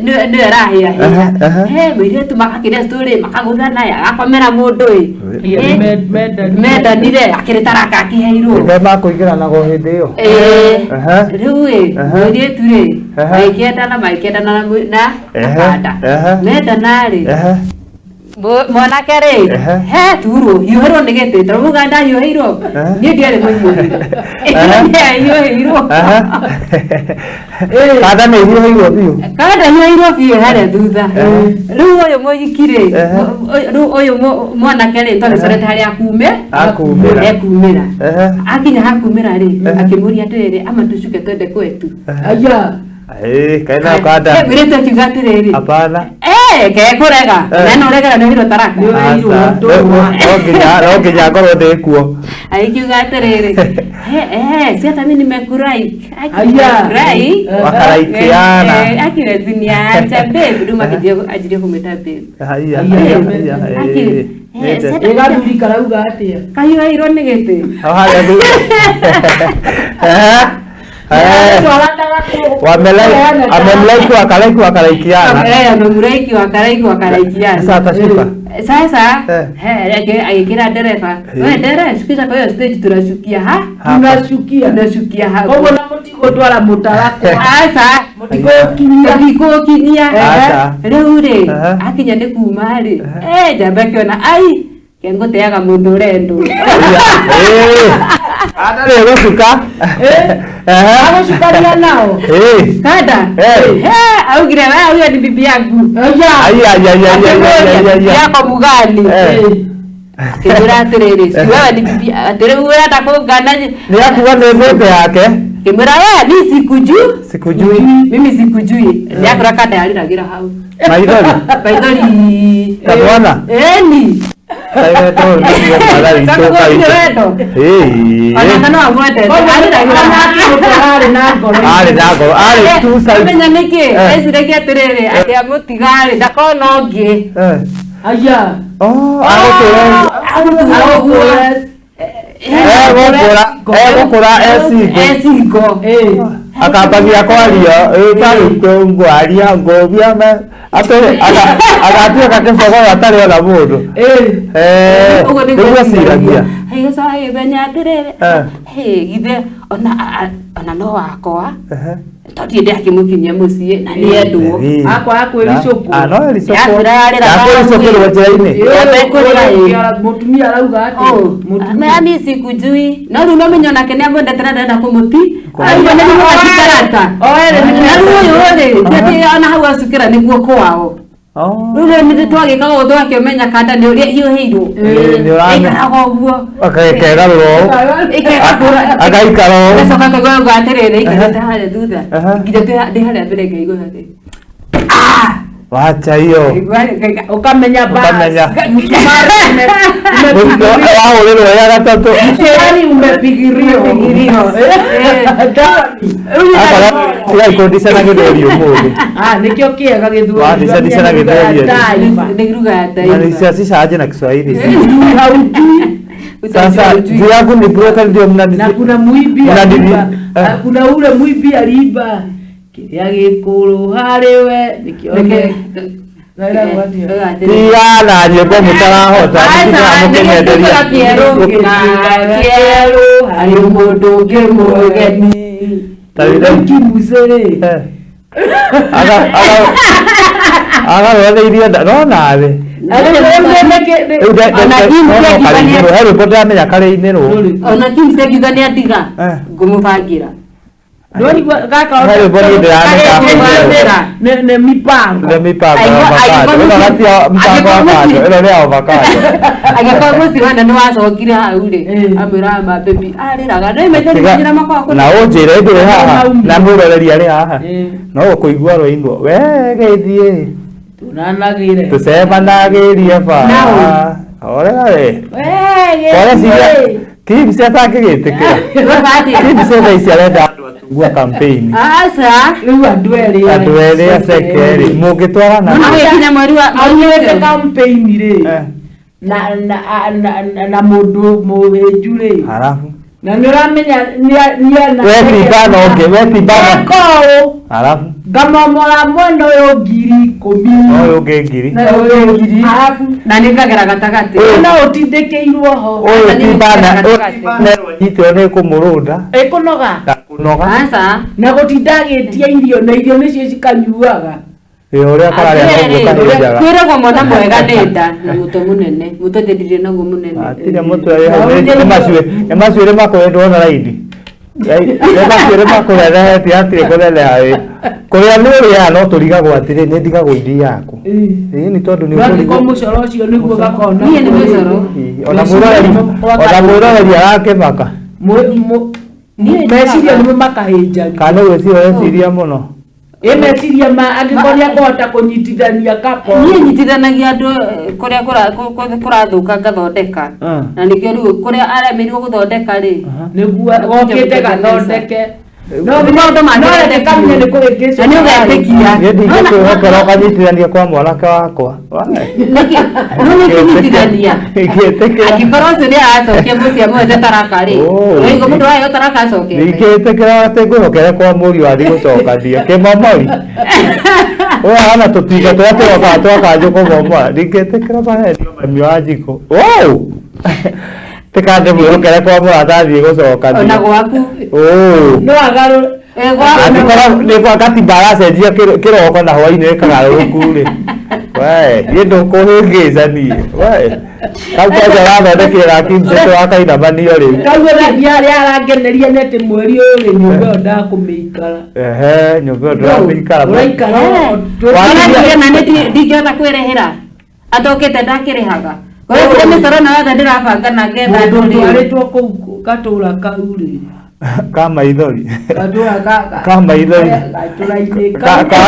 Nĩyo ĩrahĩahĩa Aha, aha. he mũirĩtu makakĩria story makagũthana agakomera mũndũ ĩ Ĩĩ, mendanire akĩrĩ taraka akĩheirwo. Nĩ makũingĩranaga o hĩndĩ ĩyo. Ĩĩ. Aha. Rĩu ĩ Aha. mũirĩtu rĩ Aha. magĩkĩendana magĩkĩendana na Ehe, kanda ehe. mendana rĩ Ehe. Mwanake rĩ, he turwo hiũhĩrwo nĩ gĩtĩ tondũ muga ndahiũhĩirwo niĩ ndiarĩ mũhiũhĩre, ndiahiũhĩirwo. Kanda nĩ ihiũhĩirwo biũ. Kanda hiũhĩirwo biũ harĩa thutha. Rĩu ũyũ mũhiki rĩ, rĩu ũyũ mwanake rĩ, tondũ corete harĩa akume Akumĩra. Ekumĩra. Akinya hakumĩra rĩ, akĩmũria atĩrĩrĩ, ama tucuke twende kwetu. Aya. Eh, kaina kanda. Mũirĩtu akiuga atĩrĩrĩ, Hapana. Eh, kekũrega na no ũregera nĩ ũheirwo taraka. Nĩ ũheirwo Aca. ndũgwa. No nginya ngorwo ndĩ kuo. Akiuga atĩrĩrĩ, "Eh, si hata mimi nimekuraik." Aya. Nimekuraik. Wakaraikiana. Akireziniacha babe, rĩu makĩnjia anjirie kũmwĩta babe. Haiya, Haiya. haiya, Aki- eh, eh, nĩte. si- Ĩgathuri karauga atĩa? Kahiũhĩirwo nĩ gĩtĩ. Hau harĩa thutha. Eh, eh. Wamelaiki wakalaiki wakalaikiana. Eh, amemuraiki wakaraiki wakaraikiana. Sasa atashuka. Sasa Eh. agĩkĩra ndereba, we ndere, shukisha kwa hiyo stage tunashukia ha? Hapa. Tunashukia. Tunashukia hapo. Koguo na mũtigũtwara mũtarakwa. Aca. Mũtigũkinyia. Mũtigũkinyia. Aca. Rĩu rĩ, Aha. akinya nĩ kuma rĩ, eh, njamba ĩkĩona ai kengũteaga mũndũ ũrendwo. Eh. Kanda nĩ ĩgũcuka. Ehe. Agũcukania nao. Eh. Kanda. Eh. Eh, augire wewe huyo ni bibi yangu. Aya. Ai, ai, ai, ai, ai, ai, ai, ai. Yako mugani. Eh. Akĩmwĩra atĩrĩrĩ, si wewe ni bibi, atĩrĩ ũrenda kũngana. Nĩ akuga nĩ mbembe yake. Akĩmwĩra wewe mi sikujui. Sikujui. Mimi sikujui. Nĩ akora kanda yarĩragĩra hau. Maithori. Maithori. Kamwana. Eni. Kaĩretwo nĩguo mwathani Sasa tũka nĩ itũ. wendo. Eh. Ona kana amwendete. Arĩragĩra Arĩ na ngoro. Arĩ na ngoro. Arĩ two sides. Amenya nĩkĩ? Eh. Eciragia atĩrĩrĩ, atĩ amũtiga-rĩ, ndakona ũngĩ. Eh. Aya. Oh, agũtũra. Agũtũra ũguo. Egũkũra, egũkũra e single. E single. Eh. Akambagia kwaria, ĩtarĩ ngwaria, ngũbia me atĩ agatuĩka kĩbogoyo atarĩ ona mũndũ. Eh. Eh, Ũguo nĩguo nĩguo aciragia. Agĩcoka agĩmenya atĩrĩrĩ, Eh. "Hĩ, githĩ ona ona no wakwa Ehe. tondũ ndiĩ ndakĩmũkinyia mũciĩ na nĩendwo." Ĩĩ. Akwaga kwĩricũkwo. Ah, no ericũkwo. Yakwĩra yarĩra Yakwĩricũkĩrwo njĩra-inĩ. Ĩĩ, mũtumia arauga atĩa? Oh, Mũtumia. mimi sikujui. No rĩu no menye onake nĩamwendete na ndarenda kũmũti. Kũmũti. Aigua nĩ mũgatikarata. O erĩ nĩ Na rĩu ũyũ rĩ, ti atĩ ona hau acukĩra nĩguo kwao. Oh. Rĩu rĩ nĩ twagĩkaga ũguo twakĩmenya kanda nĩ ũrĩa hiũhĩirwo. Ĩĩ, nĩ ũramenya. Ĩikaraga ũguo. Akegarũra ũũ. Ĩkegarũra. Agaikara ũũ. Gacoka kaigua ũguo atĩrĩrĩ, aikarĩte harĩa thutha. Aha. Nginya ndĩ harĩa mbere ngaigua atĩ, Wacha hiyo. ngaigua Ũkamenya bas. Ũkamenya. Umepigiriwa. Wahũrĩrwo ya gatatũ. Msumari umepigiriwa. Umepigiriwa. Eh. Akorwo tigai kũndicana gĩthweri ũmũthĩ. Ah, nĩkĩo kĩega gĩthweri. Wandicandicana gĩthweri. Taifa. Nĩ lugha ya Na taifa. nisiasishaje na Kiswahili. Haujui. Sasa juu yangu ni broken ndio mnani Na kuna mwibi Mnani- aliiba. eh. Ah, kuna ule mwibi aliiba kĩrĩa gĩkũrũ harĩ we nĩkĩo Tia na nyĩmbo mũtarahota mũkĩnyenderia. kĩerũ harĩ mũndũ ũngĩ mũgeni. Ta rĩu- Kimucĩrĩ. Eh. Agarũranĩirie nda no nawe. Rĩu Ona Kim no Kiuga karĩinĩrwo, he rwĩmbo ndĩramenya karĩinĩrwo. Ona Kim Kiuga nĩ atiga Eh. ngũmũbangĩra. Gaka He rwĩmbo niĩ ndĩramenya Karĩinĩrwo. nĩ mipango. Nĩ mipango ya avocado. Ĩno gati ya mpango wa kando, ĩno nĩ ya avocado. Angĩkorwo mũciĩ wenda nĩ wacokire hau rĩ, Eh. amwĩraga ma baby arĩraga nĩ maithori Tiga- manyira makwa na ũnjĩre ndũrĩ haha na mwĩroreri arĩ haha Eh. no gũkũigua rwainwo we gĩthiĩ Tunanagĩre. tũcemanagĩrie bara Nao. horera we We, kore gĩthiĩ. ciria Kim atangĩgĩtĩkĩra Kim thaa ici arenda andũ atungua campaign Aca. Rĩu andũ erĩ andũ erĩ aceke erĩ mũngĩtwarana Mũno gĩkinya mweri wa Aumĩte campaign rĩ Eh, na na na na- na mũndũ mũhĩnju rĩ halafu na nĩ ũramenya nĩ we timbana ũngĩ we timbana Eka ũũ halafu ngamomora mwena ũyũ 10,000 ũyũ ũngĩ ngiri na ũyũ ngiri arabu Na nĩ ngagera gatagatĩ. no ũtindĩkĩirwo ho ũyũ timbana ũyũ timbana ĩrwo nyitĩrwo nĩ kũmũrũnda ĩkũnoga na kũnoga Aca. na gũtinda agĩtia irio na irio nĩcio cikanyuaga. Ĩ, ũrĩa kararĩa noguo kahĩnjaga. Kwĩragwo mwana mwega nĩ nda na mũtwe mũnene. Mũtwe ndirĩ naguo mũnene. Hatirĩ mũtwe wĩ hau, nĩ macuĩrĩ makũrĩ ndwona raini. Nĩ macuĩrĩ makũrerehetie hatirĩ kũneneha ĩ. Kũrĩa nĩ ũrĩaga no tũrigagwo atĩrĩ nĩ ndigagwo iria yaku. Ĩĩ nĩ tondũ nĩ no angĩkorwo ũkũrigwo. mũcoro ũcio nĩguo gakona Niĩ nĩ mũcoro. Ĩ, Ona mwĩroreri arakĩmaka. Niĩ Meciria nĩmo makahĩnjagia. Kana nĩ gwĩciria ũreciria mũno. Ĩ meciria ma angĩkorwo nĩ akũhota kũnyitithania kapo. Niĩ nyitithanagia andũ kũrĩa kũrathũka ngathondeka. Na nĩkĩo rĩu kũrĩa aremeirwo gũthondeka rĩ. Nĩguo gokĩte gathondeke. No Nĩ maũndũ no reke mangĩ kamenya nĩ kũhĩngĩcwo. Na nĩ ũgetĩkia. Niĩ ndingĩkwĩhokera ũkanyitithania kwa mwanake wakwa. Nĩkĩ? No nĩ kũnyitithania. Ingĩtĩkĩra. Angĩkorwo ũcio nĩ aracokia mũciĩ amwete taraka rĩ. Oh. Ũraigua mũndũ waheo taraka acokete. Ndingĩtĩkĩra atĩ ngwĩhokere kwa mũriũ athiĩ gũcokania kĩmomori. Ũyũ ahana tũtinga tũrĩa tũrokaga twakanjũ kũmomora. Ndingĩtĩkĩra mahenio mami wa njikũ. Wow! Tikandĩmwĩhokere kwa mũrata athiĩ Ona gũcokania. gwaku. Oh. No agarũ Eh, gwaku. Angĩkorwo nĩ kwa gatiba aracenjia kĩroko na hwainĩ ĩkagarũrũku rĩ. We, niĩ ndũkũhĩngĩca niĩ. We. Kau kwanja ũrathondekire ga Kimseto wakainamanio rĩu. Kau ona harĩa arangeneria nĩ atĩ mweri ũyũ rĩ nyũmba ĩyo ndakũmĩikara. Ehe, nyũmba ĩyo ndũramĩikara. Ũraikara Eh. Wakinya- Ona na nĩ ndingĩhota kwĩrĩhĩra. Atokĩte ndakĩrĩhaga. Kwa hiyo mĩcoro na yothe ndĩrabanga na ngetha Mũndũ andũ rĩ. ũtwarĩtwo kũu gatũra kau rĩ. Ka maithori. Gatũra ka Ka maithori. Gatũra-inĩ Ka- Ka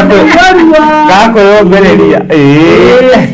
Gakwĩyũmbĩrĩria. Ĩĩ.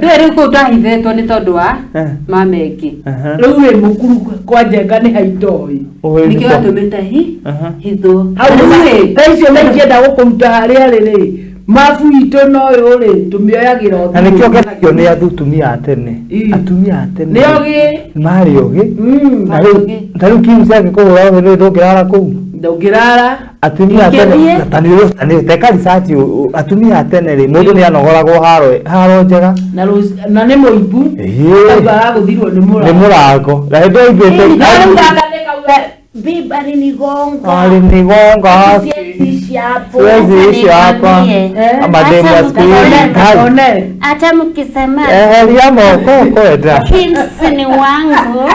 Ndũĩ rĩu kũu ndahithĩtwo nĩ tondũ wa Eh. mama ĩngĩ. Aha. Rĩu wĩ mũkuru kwa njenga nĩ haitoĩ. Ũhĩndĩ Nĩkĩo kwa- watũmĩte hi Aha. hithwo. Hau Rĩu rĩ, thaa icio na ingĩenda gũkũruta harĩa rĩ rĩ mabu itũ no ũyũ rĩ tũmĩoyagĩra Na nĩkĩo ngenagio nĩ atumia a tene. Ĩ. Atumia a tene. Nĩ ogĩ. Marĩ ogĩ. Mm. Na rĩu Ogĩ. ta rĩu Kimse angĩkũhũra ũhĩ nĩ ndũngĩrara kũu. Ndũngĩrara. Atumia a tene Ingĩthiĩ. ta nĩ ta nĩ teka research atumia a tene rĩ mũndũ nĩ anogoragwo haro haro njega. Na na nĩ mũimbu. Ĩĩ. Kau aragũthirwo nĩ Nĩ mũrango. mũrango. Na hĩndĩ ĩyo No aiguĩte rĩu gaka nĩ kauga biba alinigonga. alinigonga. Siwezi ishi hapo. Siwezi ishi hapa. Eh. Ama demu wa siku hizi. Kai. One. Hata mkisema Eheria moko kwenda. Kims ni wangu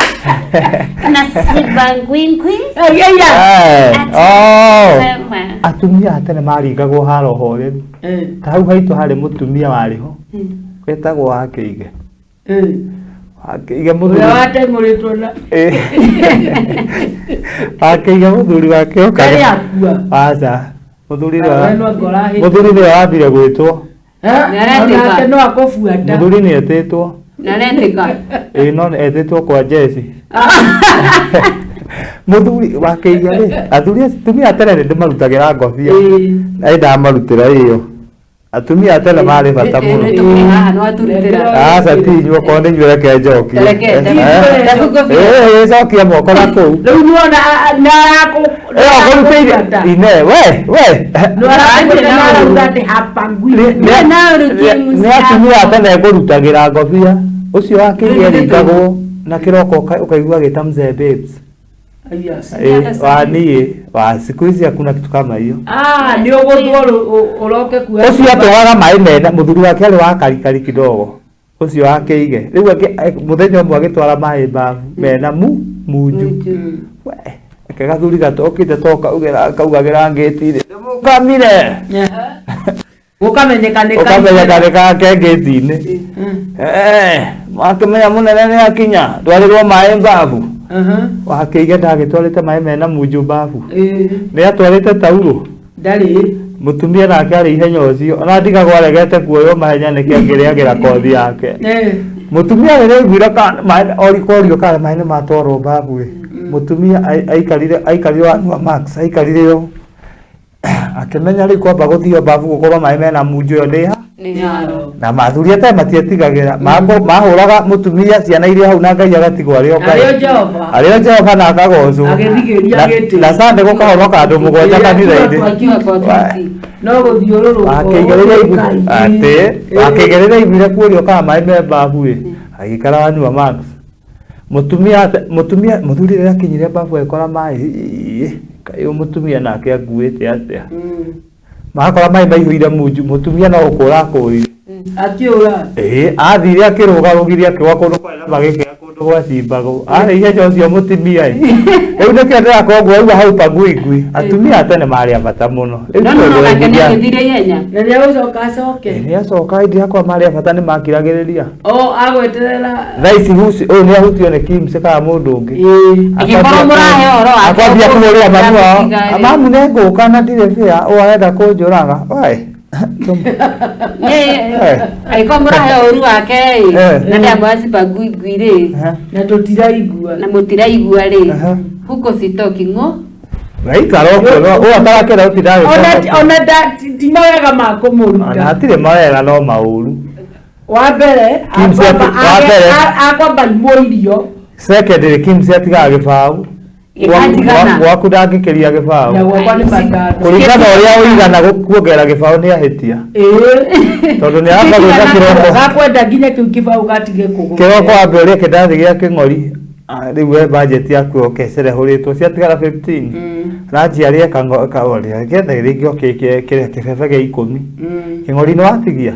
na si bangwingwi. Aya. Eh, oh. Sema Atumia a tene maringagwo haro horeru. Eh. Ta hau haitũ harĩ mũtumia warĩ ho wetagwo Wakĩige. Eh. Wakĩige Ũrĩa mũthuri wateng'ũrĩtwo na Ĩ. Wakĩige mũthuri wake Karĩ okaga. akua. Aca. Mũthuri We nĩwe no ngora hĩndĩ. mũthuri nĩwe wambire gwĩtwo. Eh? Nĩaretĩka. Onake no akũbuata. Mũthuri nĩ etĩtwo. Na aretĩka. Ĩ no etĩtwo kwa Jesi. Mũthuri wakĩige rĩ, athuri atumia a tene nĩ ndĩmarutagĩra ngobia. Ĩ. Na nĩndamarutĩra ĩyo. Atumia a tene marĩ bata mũno. Nĩ tũkĩrĩ haha nĩ waturutĩra. Aca ti inyuĩ okorwo nĩ inyuĩ reke njokie. Reke, Eh, eh, cokia moko na kũu. Rĩu nĩwona nĩ arakũ Ĩyo ngũrutĩire ine we we. Nĩ arakũbuata na arauga atĩ hapangwi. Nĩ atumia a tene ngũrutagĩra ngobia. Ũcio wakĩige aringagwo na kĩroko ũkaigua agĩta mzee babes. Aya. Eh, wa niĩ wa siku hizi hakuna kitu kama hiyo. Ah, nĩ ũgũthwo ũroke kuoya. Ũcio atwaga maĩ mena mũthuri wake arĩ wa karikari kidogo. Ũcio wakĩige. Rĩu mũthenya ũmwe agĩtwara maĩ bafu mena munju. We, reke gathuri gatokĩte to kaugagĩra ngĩti-inĩ. Nĩmũkamire. Gũkamenyeka nĩ Ũkamenyeka nĩ gake ngĩti-inĩ. Eh, wakĩmenya mũnene nĩ akinya ndwarĩrwo maĩ bafu. Wakĩige ndagĩtwarĩte maĩ mena munju bafu. Nĩ atwarĩte taurũ. Ndarĩ. Mũtumia nake arĩ ihenya ũcio ona ndigagwo aregete kuoywo mahenya nĩkĩ angĩrĩagĩra kothi yake. Eh. Mũtumia rĩrĩa aiguire maĩ korio kana maĩ nĩ matwarwo babu rĩ, mũtumia aikarire wanyua max aikarire ũũ akĩmenya rĩu kwamba gũthio babu gũkorwo maĩ mena munju ĩyo ndĩ ha Nĩ haro. na mathuri ate matietigagĩra mahũraga mũtumia ciana iria hau na Ngai agatigwo arĩ o Ngai Arĩ o Jehova. arĩ o Jehova na akagocwo Agĩthigĩria gĩtĩ. na Sunday gũkahonoka andũ mũgwanja kanitha-inĩ. Akiuga kwa tuti. No gũthiũrũrũka. Atĩ akĩgerera iguire kuorio kana maĩ me babu ĩ agĩikara wanyua max mũtumia mũtumia mũthuri rĩrĩa akinyire babu agĩkora maĩ ĩ, kaĩ ũyũ mũtumia nake anguĩte atĩa. Makora maĩ maihũire munju, mũtumia no gũkũra akũrire. Akiura. Ĩĩ, athire akĩrũgarũgirie akĩgwa kũndũ kwarĩ na magĩkĩra kũndũ gwacimbagwo. Arĩ ihenya ũcio mũtumia ĩ. Rĩu nĩkĩo ndĩrakorwo nguoiga hau paguingui. Atumia a tene marĩ a bata mũno. Rĩu No no no nake tũgwĩciria- nĩagĩthire ihenya. Na nĩagũcoka acoke. Ĩ, nĩacoka hĩndĩ yakwa marĩ a bata nĩmakiragĩrĩria. O agweterera. Thaa ici ũyũ nĩahutio nĩ Kimsi kana mũndũ ũngĩ. Ĩĩ. Angĩkorwo mũrahe ũhoro wake, akwambia kũhũrĩra mami wao, mũtiga rĩ. mamu nĩngũka na ndirĩ bĩa, ũyũ arenda kũnjũraga. Oe. Angĩkorwo mũrahe ũru wake ĩ, Eh. na ndamwaciba ngui rĩ, Na tũtiraigua. na mũtiraigua rĩ, Aha. huko sitoki ng'o. Raikara ũguo no ũyũ atarakĩenda gũtinda Ona agĩcoka. ona ti mawega ma Ona kũmũruta. hatirĩ mawega no maũru. Wa mbere Kimsi wa mbere. akwamba imwo irio Secondly, Kimsi atigaga gĩbaũ. Gĩgatigana. Gwaku ndangĩkĩria na gĩbaũ. gwakwa nĩ matano. Kũringana ũrĩa ũigana kuongerera gĩbaũ nĩ ahĩtia. Ĩĩ. Tondũ nĩ aramba gwĩka kĩroko. Gakwenda nginya kĩu kĩbaũ gatige kũgũrũ. Kĩroko ambe ũrĩe kĩndathi gĩa kĩng'ori. Ah, rĩu we budget yaku ũkecerehuritwo ciatigara 15 ranji arĩe getha rĩngĩ oke kĩrĩa kĩbebe gĩa ikũmi kĩng'ori nĩ watigia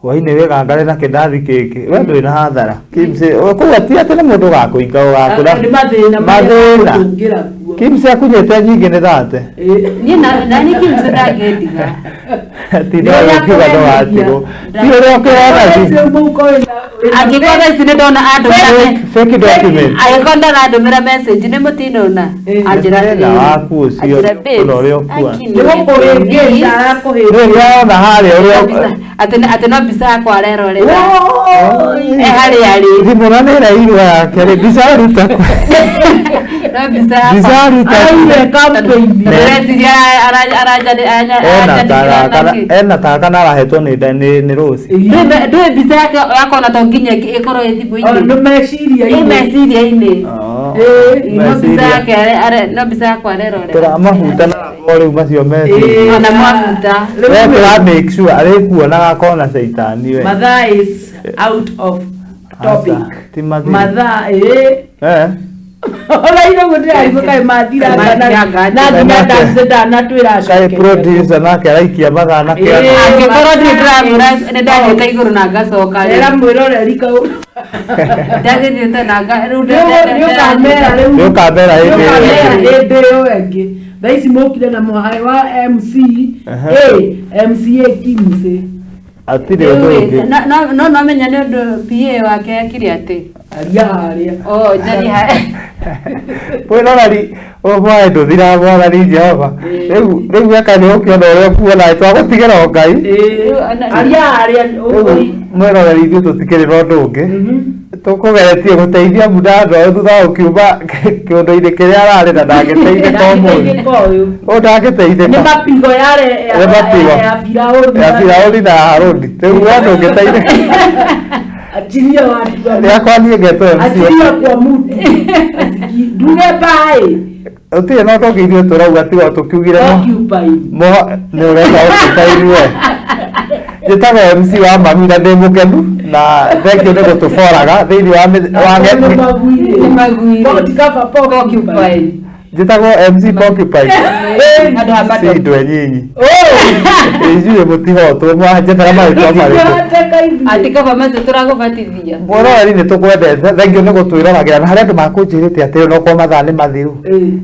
hwainĩ wĩgangare na kĩndathi kĩngĩ we ndũrĩ na hathara Kimsi kũu ti atĩ nĩ mũndũ ũgakũinga ũgakũra Nĩ mathĩna marĩa mathĩna tũngĩra kuo. Kimsi akunyĩte nyingĩ nĩ thate Ĩĩ. Niĩ na niĩ Kimsi ndangĩndiga. ti no ũkiuga no watigwo ti ũrĩa ũkĩrona Ũcio mũhuko wĩna- Angĩkorwo thaa ici nĩndona andũmĩra fake document angĩkorwo ndona andũmĩra message nĩ mũtinona Eh. anjĩra Thĩna atĩrĩrĩ, waku ũcio, anjĩra, ũna ũrĩa "Babes, ũkua." aki Nĩ gũkũhĩngĩca arakũhĩngĩca. nĩ ũrĩa ona harĩa ũrĩa atĩ no mbica yakwa arerorera Woi. e harĩa arĩ thimũ na nĩ ĩrairwo yake rĩ mbica aruta kũ? no mbica yakwa mbica aruta kũ? Araire campaign. ndĩreciria ena aranjandĩkĩra ena taka na arahetwo nĩ nĩ Rose ndũĩ mbica yake yakwa ona to nginya ĩkorwo ĩ O, thimũ-inĩ nĩ meciria-inĩ. ĩ meciria-inĩ Ĩĩ. no mbica yake no mbica yakwa arerorera tũramabuta na o rĩu macio meciria Ĩĩ. ona mwabuta we Rĩu tũra make sure arĩkuonaga akona caitani we Mathaa is out of topic. Aca, ti mathiru. Mathaa ĩĩ. Eh. Ona ithe ndĩraigua kaĩ mathiranga Mathiranga na nginya Nake. ndamse ndanatwĩra kaĩ acoke. producer nake araikia mathaa na Ĩĩ. kĩanda angĩkorwo ndirĩ ndĩramwĩra nĩ ndathiĩte igũrũ na ngacoka rĩ Era mwĩroreri kau. ndathiĩte na nga rĩu Nĩ ũkamera rĩu. Nĩ ũkamera hĩndĩ ĩyo Nĩ ũkamera ĩngĩ. hĩndĩ ĩyo ĩngĩ. Thaa ici mũkire na mũhae wa MC Aha. A MCA Kimsi. Hatirĩ ũndũ ũngĩ no no menya nĩ ũndũ PA wake ekire atĩ Aria harĩa. o njari ha mwĩroreri ũyũ mwae ndũthiraga mwathani Jehova rĩu rĩu eka nĩ ũkĩona ũrĩa ũkuona twagũtigĩra o Ngai Ĩĩ. Aria harĩa. rĩu mwĩroreri ithuĩ tũtikĩrĩ na ũndũ ũngĩ tũkũgeretie gũteithia mũndũ ũyũ thutha wa gũkiuma kĩũndũ-inĩ kĩrĩa ararĩ na ndangĩteithĩka ũmũthĩ Ndangĩteithĩka ũyũ. ũyũ ndangĩteithĩka Nĩ mapigo yare Nĩ mapigo. ya Firaũni. ya Firaũni na ya Harũni rĩu we ndũngĩteithĩka Achilia watu wa- rĩakwa niĩ ngetwo MC Achilia kwa mtu. Nduge bai. ũtirĩ na ũndũ ũngĩ ithuĩ tũrauga tiga tũkiugire Occupy. nĩ ũreka occupy we njĩtagwo MC wa mami na ndĩ mũkenu na thengio nĩ gũtũboraga thĩinĩ wa wa Nĩ maguire. Nĩ maguire. Tikaba Porcupine. njĩtagwo MC Porcupine Handũ ha si bado. ndwe nyinyi Oh. ithuĩ mũtihotwo mwanjethera marĩtwa marĩkũ Atĩ kaba macio tũragũbatithia mwĩroreri nĩ tũkwendete thengio nĩ gũtwĩroragĩra na harĩa andũ makũnjĩrĩte atĩ onokorwo mathaa nĩ mathiru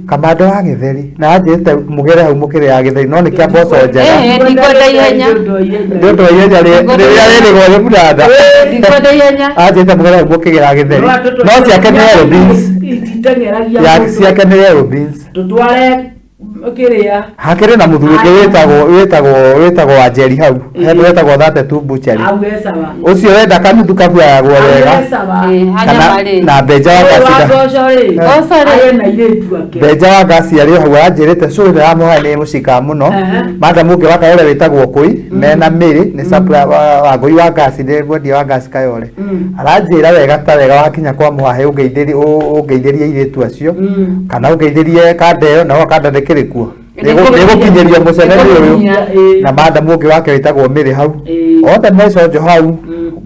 kamando wa gĩtheri na anjĩrĩte mũgere hau mũkĩrĩ ya gĩtheri no nĩ kĩa mboco njega Eh, ndikwenda ihenya. nĩ ũndũ wa ihenya rĩrĩa rĩrĩgwo nĩ mũranda Ndikwenda ihenya. anjĩrĩte mũgere hau mũkĩgĩra gĩtheri no ciake nĩ yellow beans Ititeng'eragia ya mũndũ. ciake nĩ yellow beans Tũtware kĩrĩa. hakĩrĩ na mũthuri ũngĩ wĩtagwo wĩtagwo wĩtagwo Wanjeri hau he wetagwo thate tu butchery Au he sawa. ũcio wenda kanuthu kabuayagwo Au wega he sawa. Eh, kana hanyama rĩ. na mbenja wa Ũyũ wa ngacida mboco rĩ. Mboco rĩ. Arĩe na airĩtu ake. mbenja wa ngasi arĩ o hau aranjĩrĩte cũĩ nĩramũhoya nĩ mũcika mũno Aha. madam ũngĩ wa Kayole wĩtagwo Kũi mena Mĩrĩ nĩ supplier wa Wangũi wa ngasi nĩ mwendia wa ngasi Kayole aranjĩra wega ta wega wakinya kwa mũhahe ũngeithĩrie airĩtu acio kana ũngeithĩrie kanda ĩyo naho kanda ndĩkĩrĩ kuo nĩgũkinyĩria mũcemanio ũyũ Ĩĩ. na madam ũngĩ wake wĩtagwo Mĩrĩ hau Ĩĩ. othe me conjo hau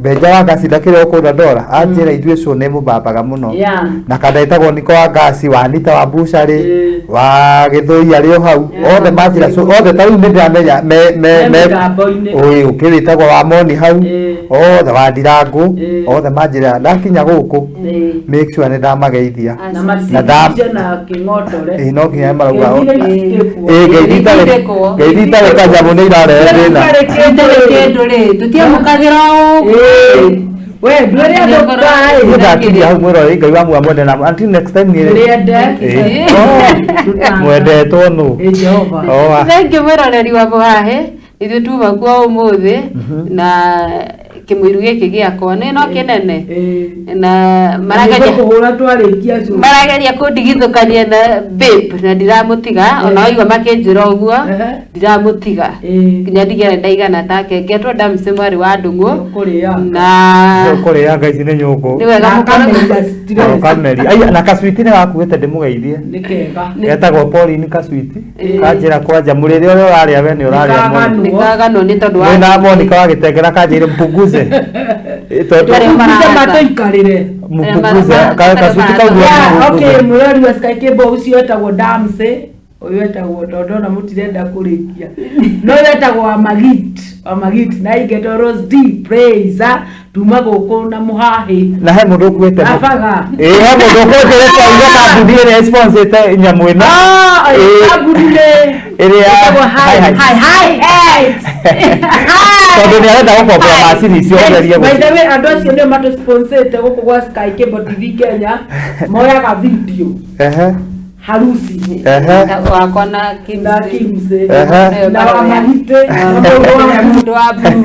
Benja wa ngasi ndakĩrĩ o kũu Dandora anjĩra ithuĩ cũ nĩ mũbambaga mũno. Yeah. Na kanda ĩtagwo Niko wa ngasi wa Anita wa bucarĩ Eh. wa Gĩthũi arĩ o hau Yeah. othe manjĩra cũ othe ta rĩu nĩ ndĩramenya me me Me me mĩtambo-inĩ. ũyũ ũngĩ wĩtagwo wa Moni hau Eh. othe wa Ndirangu Eh. othe manjĩra ndakinya gũkũ make sure nĩ ndamageithia. Na Na matigithie na kĩng'otore. Ĩ no nginya marauga Ngeithi itikwo. ĩ ngeithi itarĩ Itikwo. ngeithi itarĩ kanyamũ nĩ irarehe thĩna. Itarĩ kĩndũ Itarĩ rĩ. kĩndũ rĩ tũtiamũkagĩra ũguo. Ĩĩ. We ndwĩre andũ Niĩ bye. ndakinyia hau mwĩroreri Ngai wa muoyo mwende na until next time niĩ Tũrĩende. Ĩ. Oh, mwendetwo nũ. Ĩ Jehova. Oa. Thank you mwĩroreri wa mũhahe ithuĩ tuma kuo ũmũthĩ na kĩmũiru gĩkĩ gĩakwa nĩ no kĩnene Ĩĩ. na marageria Kũhũra twarĩkia cũ. marageria kũndigithũkania na babe na ndiramũtiga ona waigua makĩnjĩra ũguo Ehe. ndiramũtiga Ĩĩ. nginya ndigere ndaigana take ngetwo Ndamsĩ mwarĩ wa Ndung'u Ũkũrĩa. na Kũrĩa ngai ici nĩ nyũngũ. nĩ wega Na mũkorwo akameria stress. Kameri. Ai na kaswiti nĩ gakuĩte ndĩmũgeithie. Nĩ kega. Getagwo Pauline kaswiti. Ĩĩ. Kanjĩra kwanja mũrĩre ũrĩa ũrarĩa we nĩ ũrarĩa mũno. Nĩkaganwo. nĩkaganwo nĩ tondũ wa Mwĩna Monica wa Gĩtengera kanjĩire mpunguze. Ĩ, tondũ Tarĩ Mpunguze maraca. matũikarĩre. mpunguze Mara- kaswiti kau mara- Yeah, okay, mpunguze. mwĩrori wa Sky Cable ũcio wetagwo Damsey, ũyũ wetagwo tondũ ndona mũtirenda kũrĩkia. No ũyũ wetagwo Wamagit, Wamagit na ingetwo Rose D Praiser tuma gũkũ na mũhahĩ. Na he mũndũ ũkuĩte. Abaga. Ĩ he mũndũ ũkuĩte rĩtwa kambuni ĩrĩa ĩsponsĩte nyamũ ĩno. Ah, Ĩ. kambuni nĩ Ĩrĩa ĩtagwo Hi Hi Hi. Hi Hi. Tondũ nĩ arenda gũkombora macini icio agerie By gũci. the way, andũ acio nĩo matũsponsĩte gũkũ gwa Sky Cable TV Kenya moyaga video Ehe. harusi Ehe. wakwa na na Kimsey. Kimsey Ehe. na Wamahite na mũndũ wa mũndũ wa blue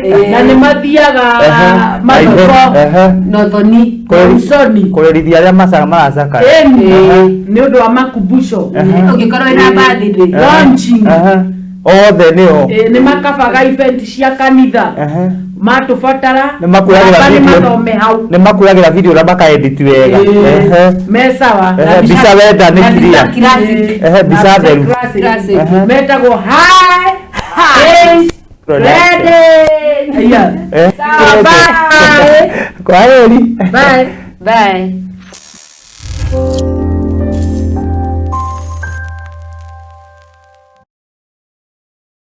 Ĩĩ, na nĩ mathiaga Ehe. mathoko Ehe. nothoni Usoni Kũrerithia arĩa macaga maracakaya. ĩni nĩ ũndũ wa makumbusho ũngĩkorwo wĩna birthday launching. Ehe. Othe nĩo. Ĩĩ, nĩ makabaga event cia kanitha Ehe. matũbatara Nĩ makuoyagĩra amba nĩ video. mathome hau Nĩ makuoyagĩra video na makaedit wega. Ĩĩ, Ehe. me sawa Ehe, mbica wenda nĩ na mbica clear. classic. Ehe, mbica Na theru. classic. Classic. Ehe. Metagwo hi hi ready. Aya. Eh. Sawa, bye. Kwaheri. Bye. Bye.